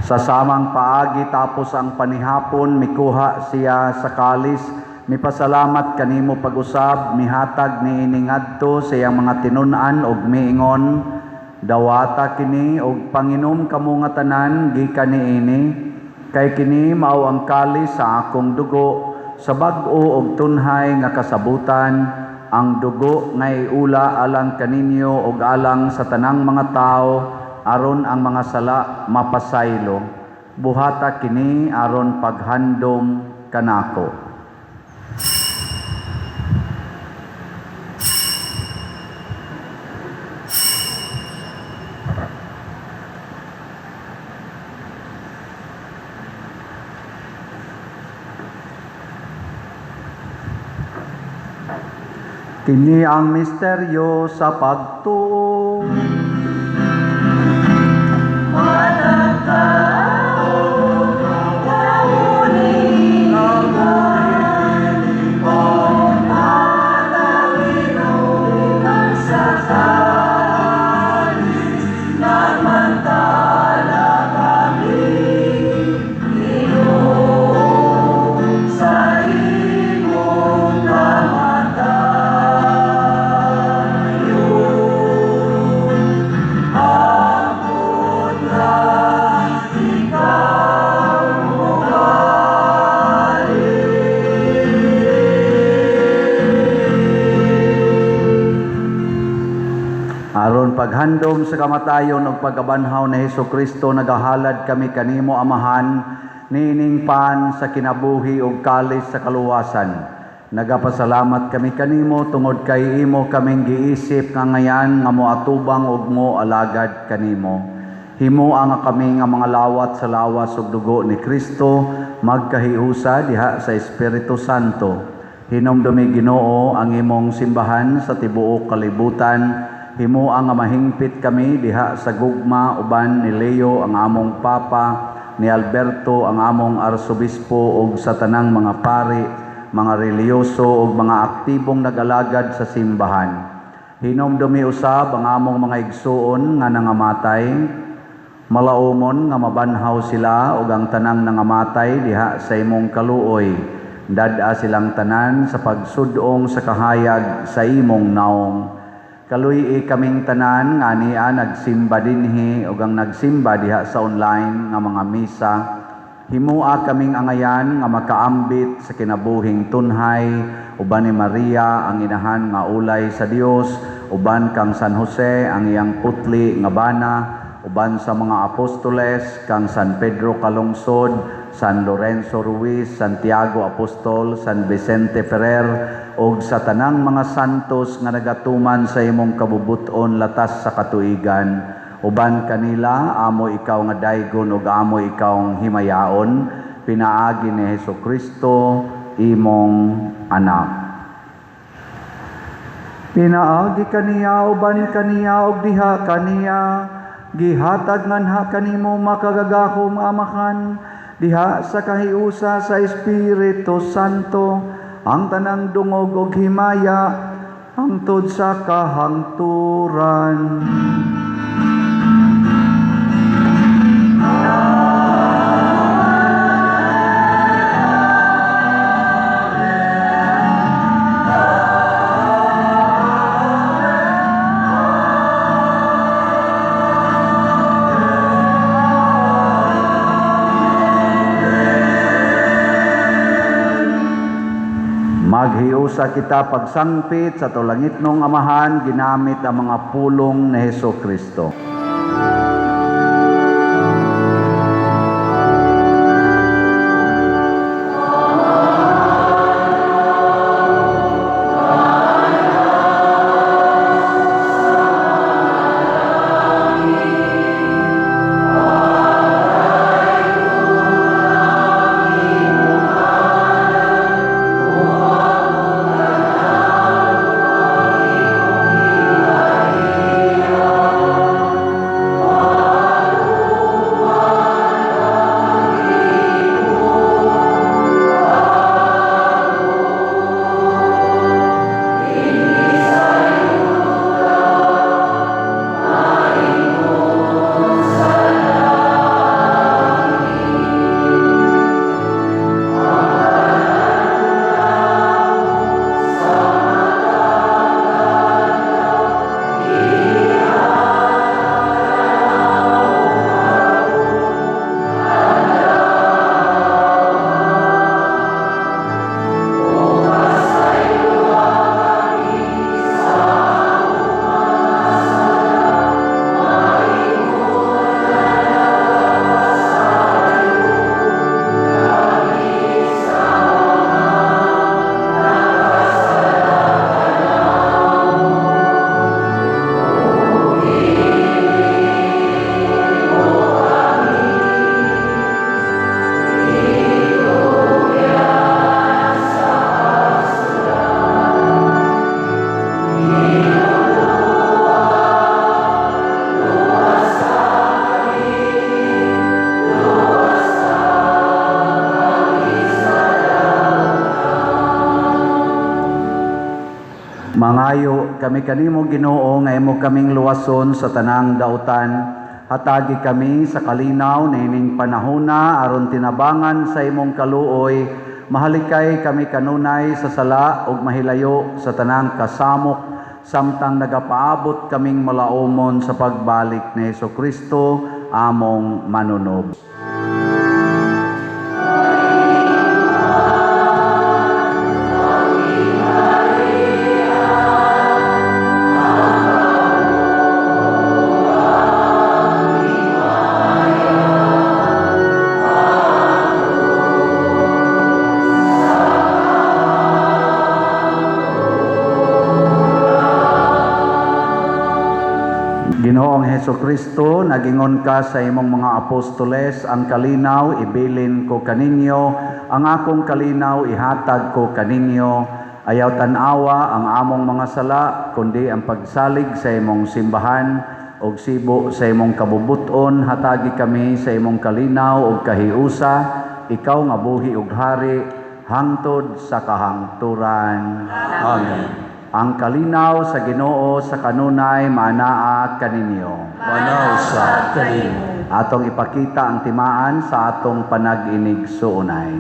A: Sa samang paagi, tapos ang panihapon, mikuha siya sa kalis, mipasalamat kanimo pag-usab, mihatag niini ngadto sa iyang mga tinun-an ug miingon: "Dawata kini ug panginom kamo nga tanan gikan niini, kay kini mao ang kalis sa akong dugo sa bag-o ug tunhay nga kasabutan, ang dugo nga iula alang kaninyo ug alang sa tanang mga tawo aron ang mga sala mapasaylo. Buhata kini aron paghandom kanako." Kini ang misteryo sa pagtuo. Aron paghandom sa kamatayon ug pagkabanhaw ni Hesukristo, nagahalad kami kanimo, Amahan, niining pan sa kinabuhi ug kalis sa kaluwasan. Nagapasalamat kami kanimo tungod kay imo kaming giisip nga ngayan nga moatubang ug moalagad kanimo. Himoa nga kami nga mga lawat sa lawas ug dugo ni Kristo magkahiusa diha sa Espiritu Santo. Hinumdumi, Ginoo, ang imong simbahan sa tibuok kalibutan. Himoa nga mahingpit kami diha sa gugma uban ni Leo ang among Papa, ni Alberto ang among Arsobispo ug sa tanang mga pari, mga relihiyoso ug mga aktibong nag-alagad sa simbahan. Hinumdumi usab ang among mga igsuon nga nangamatay, malaumon nga mabanhaw sila ug ang tanang nangamatay diha sa imong kaluoy. Dad-a silang tanan sa pagsud-ong sa kahayag sa imong naong. Kaluy-i kaming tanan nga ania nagsimba dinhi ug ang nagsimba diha sa online nga mga misa. Himoa kaming angayan nga makaambit sa kinabuhing tunhay uban ni Maria ang inahan nga ulay sa Dios, uban kang San Jose ang iyang putli nga bana, uban sa mga apostoles kang San Pedro Calungsod, San Lorenzo Ruiz, Santiago Apostol, San Vicente Ferrer ug sa tanang mga santos nga nagatuman sa imong kabubut-on latas sa katuigan. Uban kanila amo ikaw nga daygon ug amo ikaw himayaon, pinaagi ni Hesukristo imong anak. Pinaagi kaniya, uban kaniya ug diha kaniya, gihatag nganha kanimo, makagagahom Amahan, diha sa kahiusa sa Espiritu Santo, ang tanang dungog ug himaya hangtod sa kahangturan. Maghiusa kita pagsangpit sa atong langitnong Amahan ginamit ang mga pulong ni Hesus Kristo. Mangayo kami kanimo, Ginoo, nga imo kaming luwason sa tanang dautan. Hatagi kami sa kalinaw niining panahona aron tinabangan sa imong kaluoy. Mahalikay kami kanunay sa sala ug mahilayo sa tanang kasamok samtang nagapaabot kaming malaumon sa pagbalik ni Kristo among manunob. Ginoong Heso Kristo, nagingon ka sa imong mga apostoles, "Ang kalinaw ibilin ko kaninyo, ang akong kalinaw ihatag ko kaninyo. Ayaw tan-awa ang among mga sala, kundi ang pagsalig sa imong simbahan ug sibo sa imong kabubuton, hatagi kami sa imong kalinaw ug kahiusa, ikaw nga buhi ug hari hangtod sa kahangturan."
B: Amen.
A: Ang kalinaw sa Ginoo sa kanunay maanaa kaninyo.
B: Manaw sa kanimo.
A: Atong ipakita ang timaan sa atong panag-inig-suunay.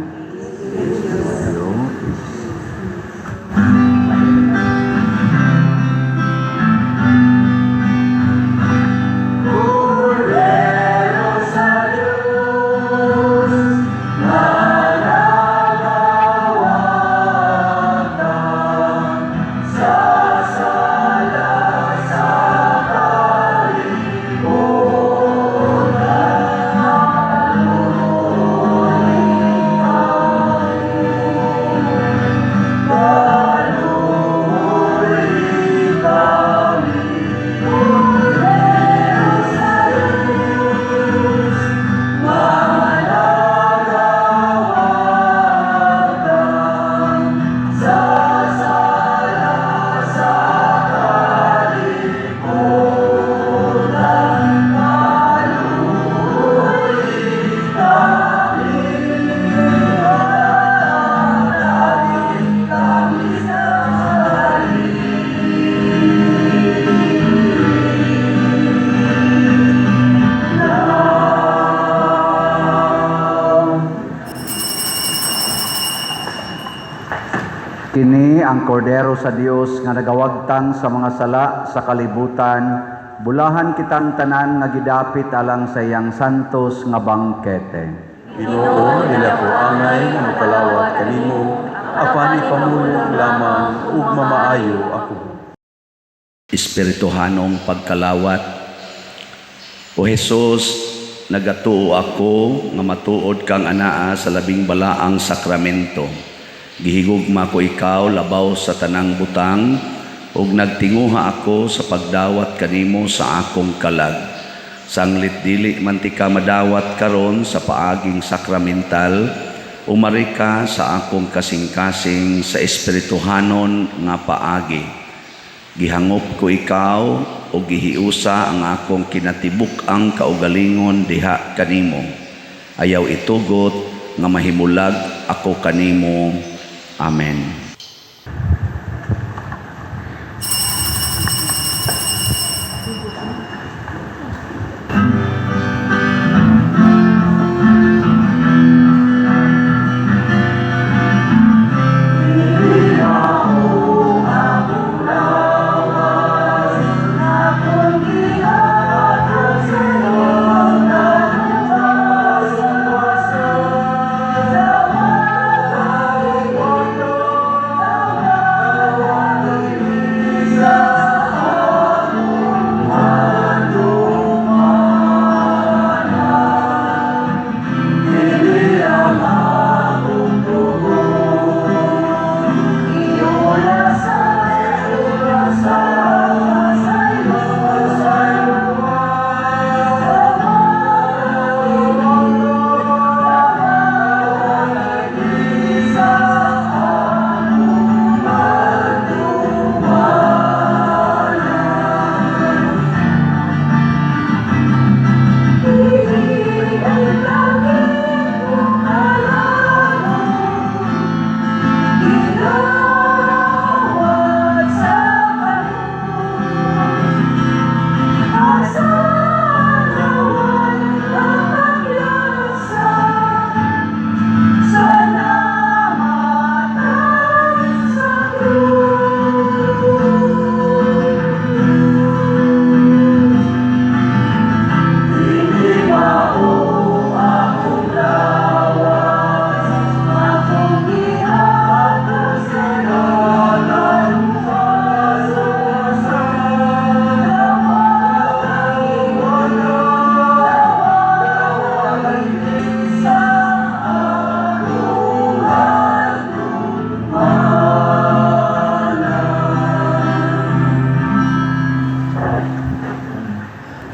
A: Kini ang kordero sa Dios nga nagawagtang sa mga sala sa kalibutan. Bulahan kitang tanan nga gidapit alang sa iyang santos nga bangkete.
B: Ginoo, dili ako angay nga mokalawat kanimo, apan ipamulong Pulong lamang ug mamaayo ako.
A: Espirituhanong pagkalawat. O Hesus, nagatuo ako nga matuod kang anaa sa labing balaang sakramento. Gihigugma ko ikaw labaw sa tanang butang ug nagtinguha ako sa pagdawat kanimo sa akong kalag. Sanglit dili man tika madawat karon sa paaging sakramental, umari ka sa akong kasing-kasing sa espirituhanon nga paagi. Gihangop ko ikaw o gihiusa ang akong kinatibuk-ang kaugalingon diha kanimo. Ayaw itugot nga mahimulag ako kanimo. Amen.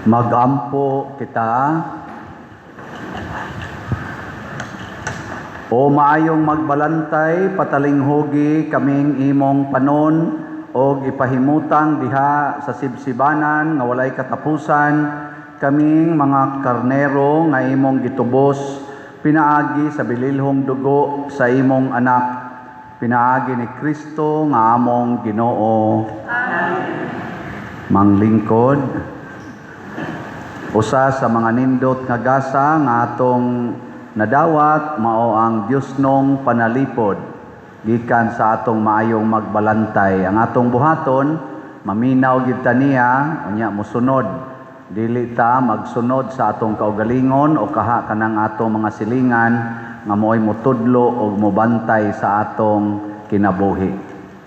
A: Magampo kita. O maayong magbalantay, patalinghugi kaming imong panon og ipahimutang diha sa sibsibanan nga walay katapusan kaming mga karnero nga imong gitubos pinaagi sa bililhong dugo sa imong anak, pinaagi ni Kristo nga among Ginoo. Amen. Manglingkod, usa sa mga nindot nga gasa nga atong nadawat mao ang Diosnong panalipod gikan sa atong maayong magbalantay. Ang atong buhaton, maminaw gyud ta niya, unya mosunod. Dili ta magsunod sa atong kaugalingon o kaha kanang atong mga silingan nga mo'y motudlo og mobantay sa atong kinabuhi.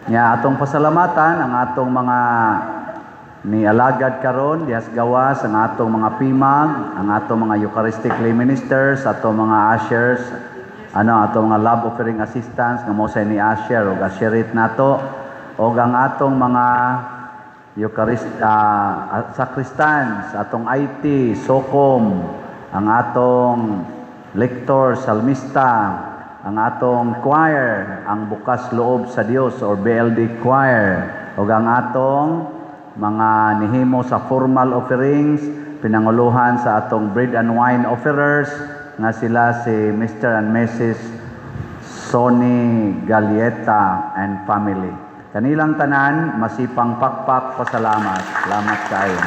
A: Nya atong pasalamatan ang atong mga nialagad karon dihas gawas, ang atong mga pimag, ang atong mga Eucharistic lay ministers, atong mga ushers, atong mga love offering assistants nga mao say ni usher og usherate nato, og ang atong mga Eucharist, sacristans, atong IT, SOCOM, ang atong lector, salmista, ang atong choir, ang Bukas Loob sa Dios or BLD Choir, ug ang atong mga nihimo sa formal offerings, pinanguluhan sa atong bread and wine offerers nga sila si Mr. and Mrs. Sonny Galieta and family. Kanilang tanan, masipang pakpak, pasalamat. Salamat kaayo.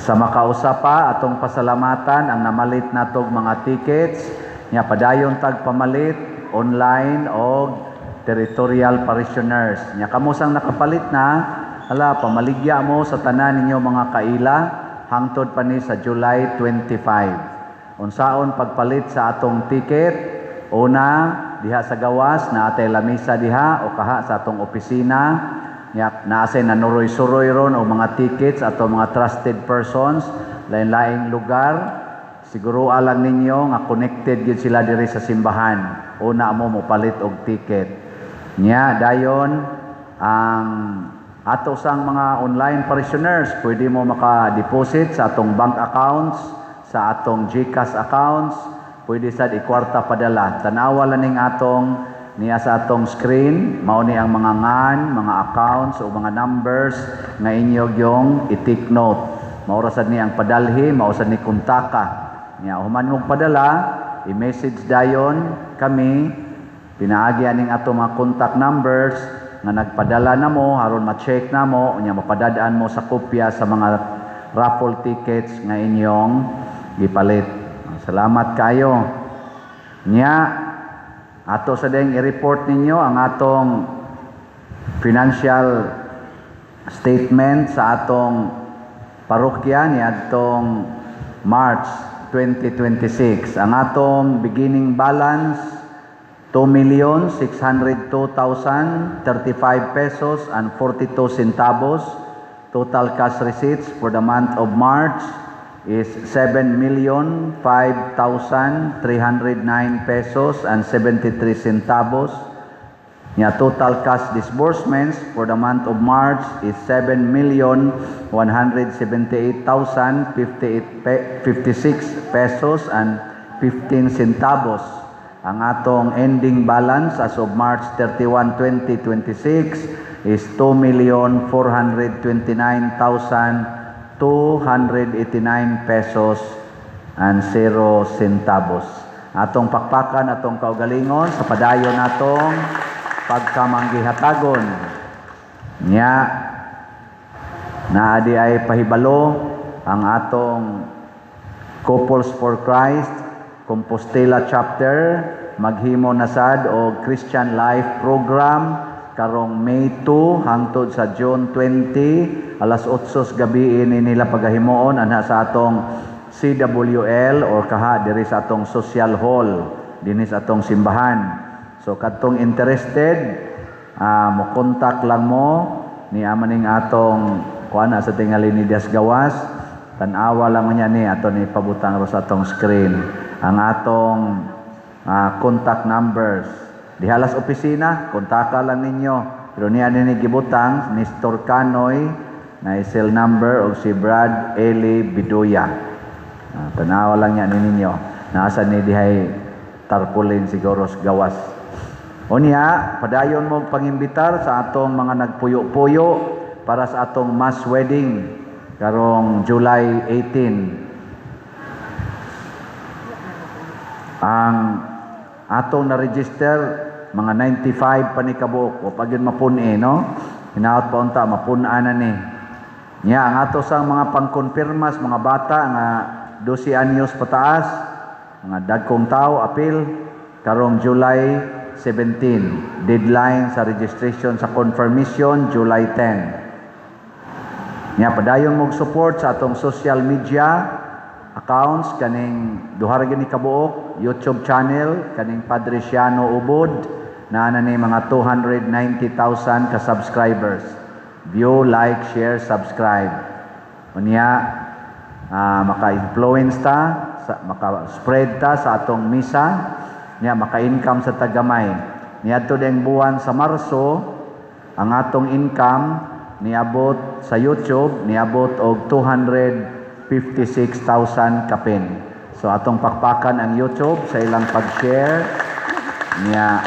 A: Sa makausa pa, atong pasalamatan ang namalit natog mga tickets, nya padayon tag pamalit online og territorial parishioners. Nya kamo sang nakapalit na, hala, pamaligya mo sa tanan ninyo mga kaila hangtod pa ni sa July 25. Unsaon pagpalit sa atong ticket? Una, diha sa gawas naa tay lamisa diha o kaha sa atong opisina. Nya naa say nanuroy-suroy ron o mga tickets ato mga trusted persons lain-laing lugar. Siguro lang ninyo nga connected gyud sila diri sa simbahan. Una mo mopalit og ticket. Nya dayon ang ato sang mga online parishioners, pwede mo maka-deposit sa atong bank accounts, sa atong GCash accounts, pwede sad ikwarta padala. Tanawa lang ning atong niya sa atong screen, mao ni ang mga ngan, mga accounts o mga numbers nga inyo yung i-take note. Mao ra sad ni ang padalhi, mao sad ni kontaka. Nya human mong padala, i-message dayon kami pinaagi aning ato mga contact numbers nga nagpadala na mo aron ma-check na mo, unya mapadad-an mo sa kopya sa mga raffle tickets nga inyong gipalit. Salamat kayo. Nya ato sa ding i-report ninyo ang atong financial statement sa atong parokya niadtong March 2026. Ang atong beginning balance, 2,602,035 pesos and 42 centavos. Total cash receipts for the month of March is 7,005,309 pesos and 73 centavos. Nya total cash disbursements for the month of March is 7,178,058 56 pesos and 15 centavos. Ang atong ending balance as of March 31, 2026 is 2,429,289 pesos and 0 centavos. Atong pakpakan atong kaugalingon sa padayon natong pagkamanggihatagon. Nya naa di ay pahibalo ang atong Couples for Christ Compostela Chapter maghimo na sad og Christian Life Program karong May 2 hangtod sa June 20, alas 8 sa gabi ini nila pagahimuon anha sa atong CWL or kaha diri sa atong social hall dinhi sa atong simbahan. So kadtong interested, mo contact lang mo ni amaning atong kuan sa tingali ni Dias Gawas. Tan-awa lang mo niya ni ato ni pabutang ro sa atong screen ang atong contact numbers. Diha las opisina, kontaka lang ninyo. Pero niya ni gibutang Nestor Canoy na cell number og si Brad Eli Biduya. Tanawa lang niya ni ninyo. Nasa ni dihay tarpaulin siguro sa gawas. Unya, padayon mo pangimbitar sa atong mga nagpuyo-puyo para sa atong mass wedding karong July 18. Ang atong na-register mga 95 pa ni kabuok o pag yun mapun-e, no? Hinaot pa unta mapun-an na ni. Nya ang ato sang mga pangkonfirmas, mga bata nga 12 anyos pataas, mga dagkong tao, apil karong July 17. Deadline sa registration sa confirmation, July 10. Nya padayon mo support sa atong social media accounts, kaning duha ra gyud ni kabuok YouTube channel kaning Padre Siano Ubod, naa na ni mga 290,000 ka subscribers. View, like, share, subscribe. Unya maka-influence ta sa, maka-spread ta sa atong misa, nya maka-income sa tagamay. Niadto ding buwan sa Marso, ang atong income niabot sa YouTube niabot og 256,000 kapin. So atong pakpakan ang YouTube sa ilang pag-share. Niya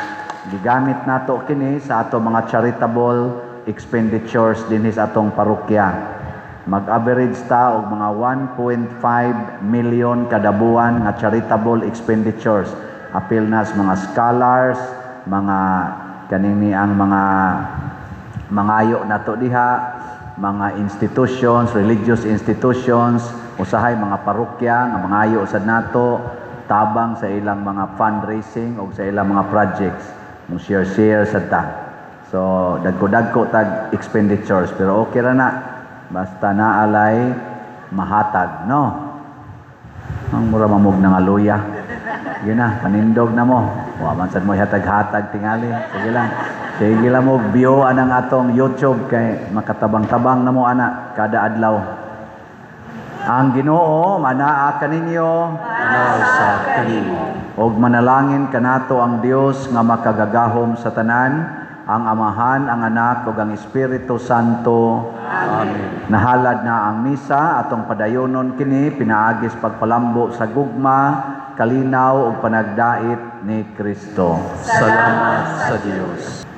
A: gigamit nato kini sa ato mga charitable expenditures dinhi sa atong parokya. Mag-average ta og mga 1.5 million kada buwan nga charitable expenditures. Apil na sa mga scholars, mga kaning ni ang mga mangayo nato diha, mga institutions, religious institutions, usahay mga parokya nga mangayo sad nato tabang sa ilang mga fundraising o sa ilang mga projects. Mo share-share sad ta. So dagko-dagko tag expenditures, pero okay ra na basta naalay mahatag, no? Ang mura mamog na nga luya. Yun na, panindog na mo. Wa man sad mo hatag-hatag tingali. Sige lang. Sige lang mo view anang atong YouTube kay makatabang-tabang na mo ana kada adlaw. Ang Ginoo manaa kaninyo.
B: Sa kanimo.
A: Og manalangin kanato ang Dios nga makagagahom sa tanan, ang Amahan, ang Anak ug ang Espiritu Santo.
B: Amen.
A: Nahalad na ang misa atong padayonon kini pinaagis pagpalambo sa gugma, kalinaw ug panagdait ni Kristo.
B: Salamat sa Dios.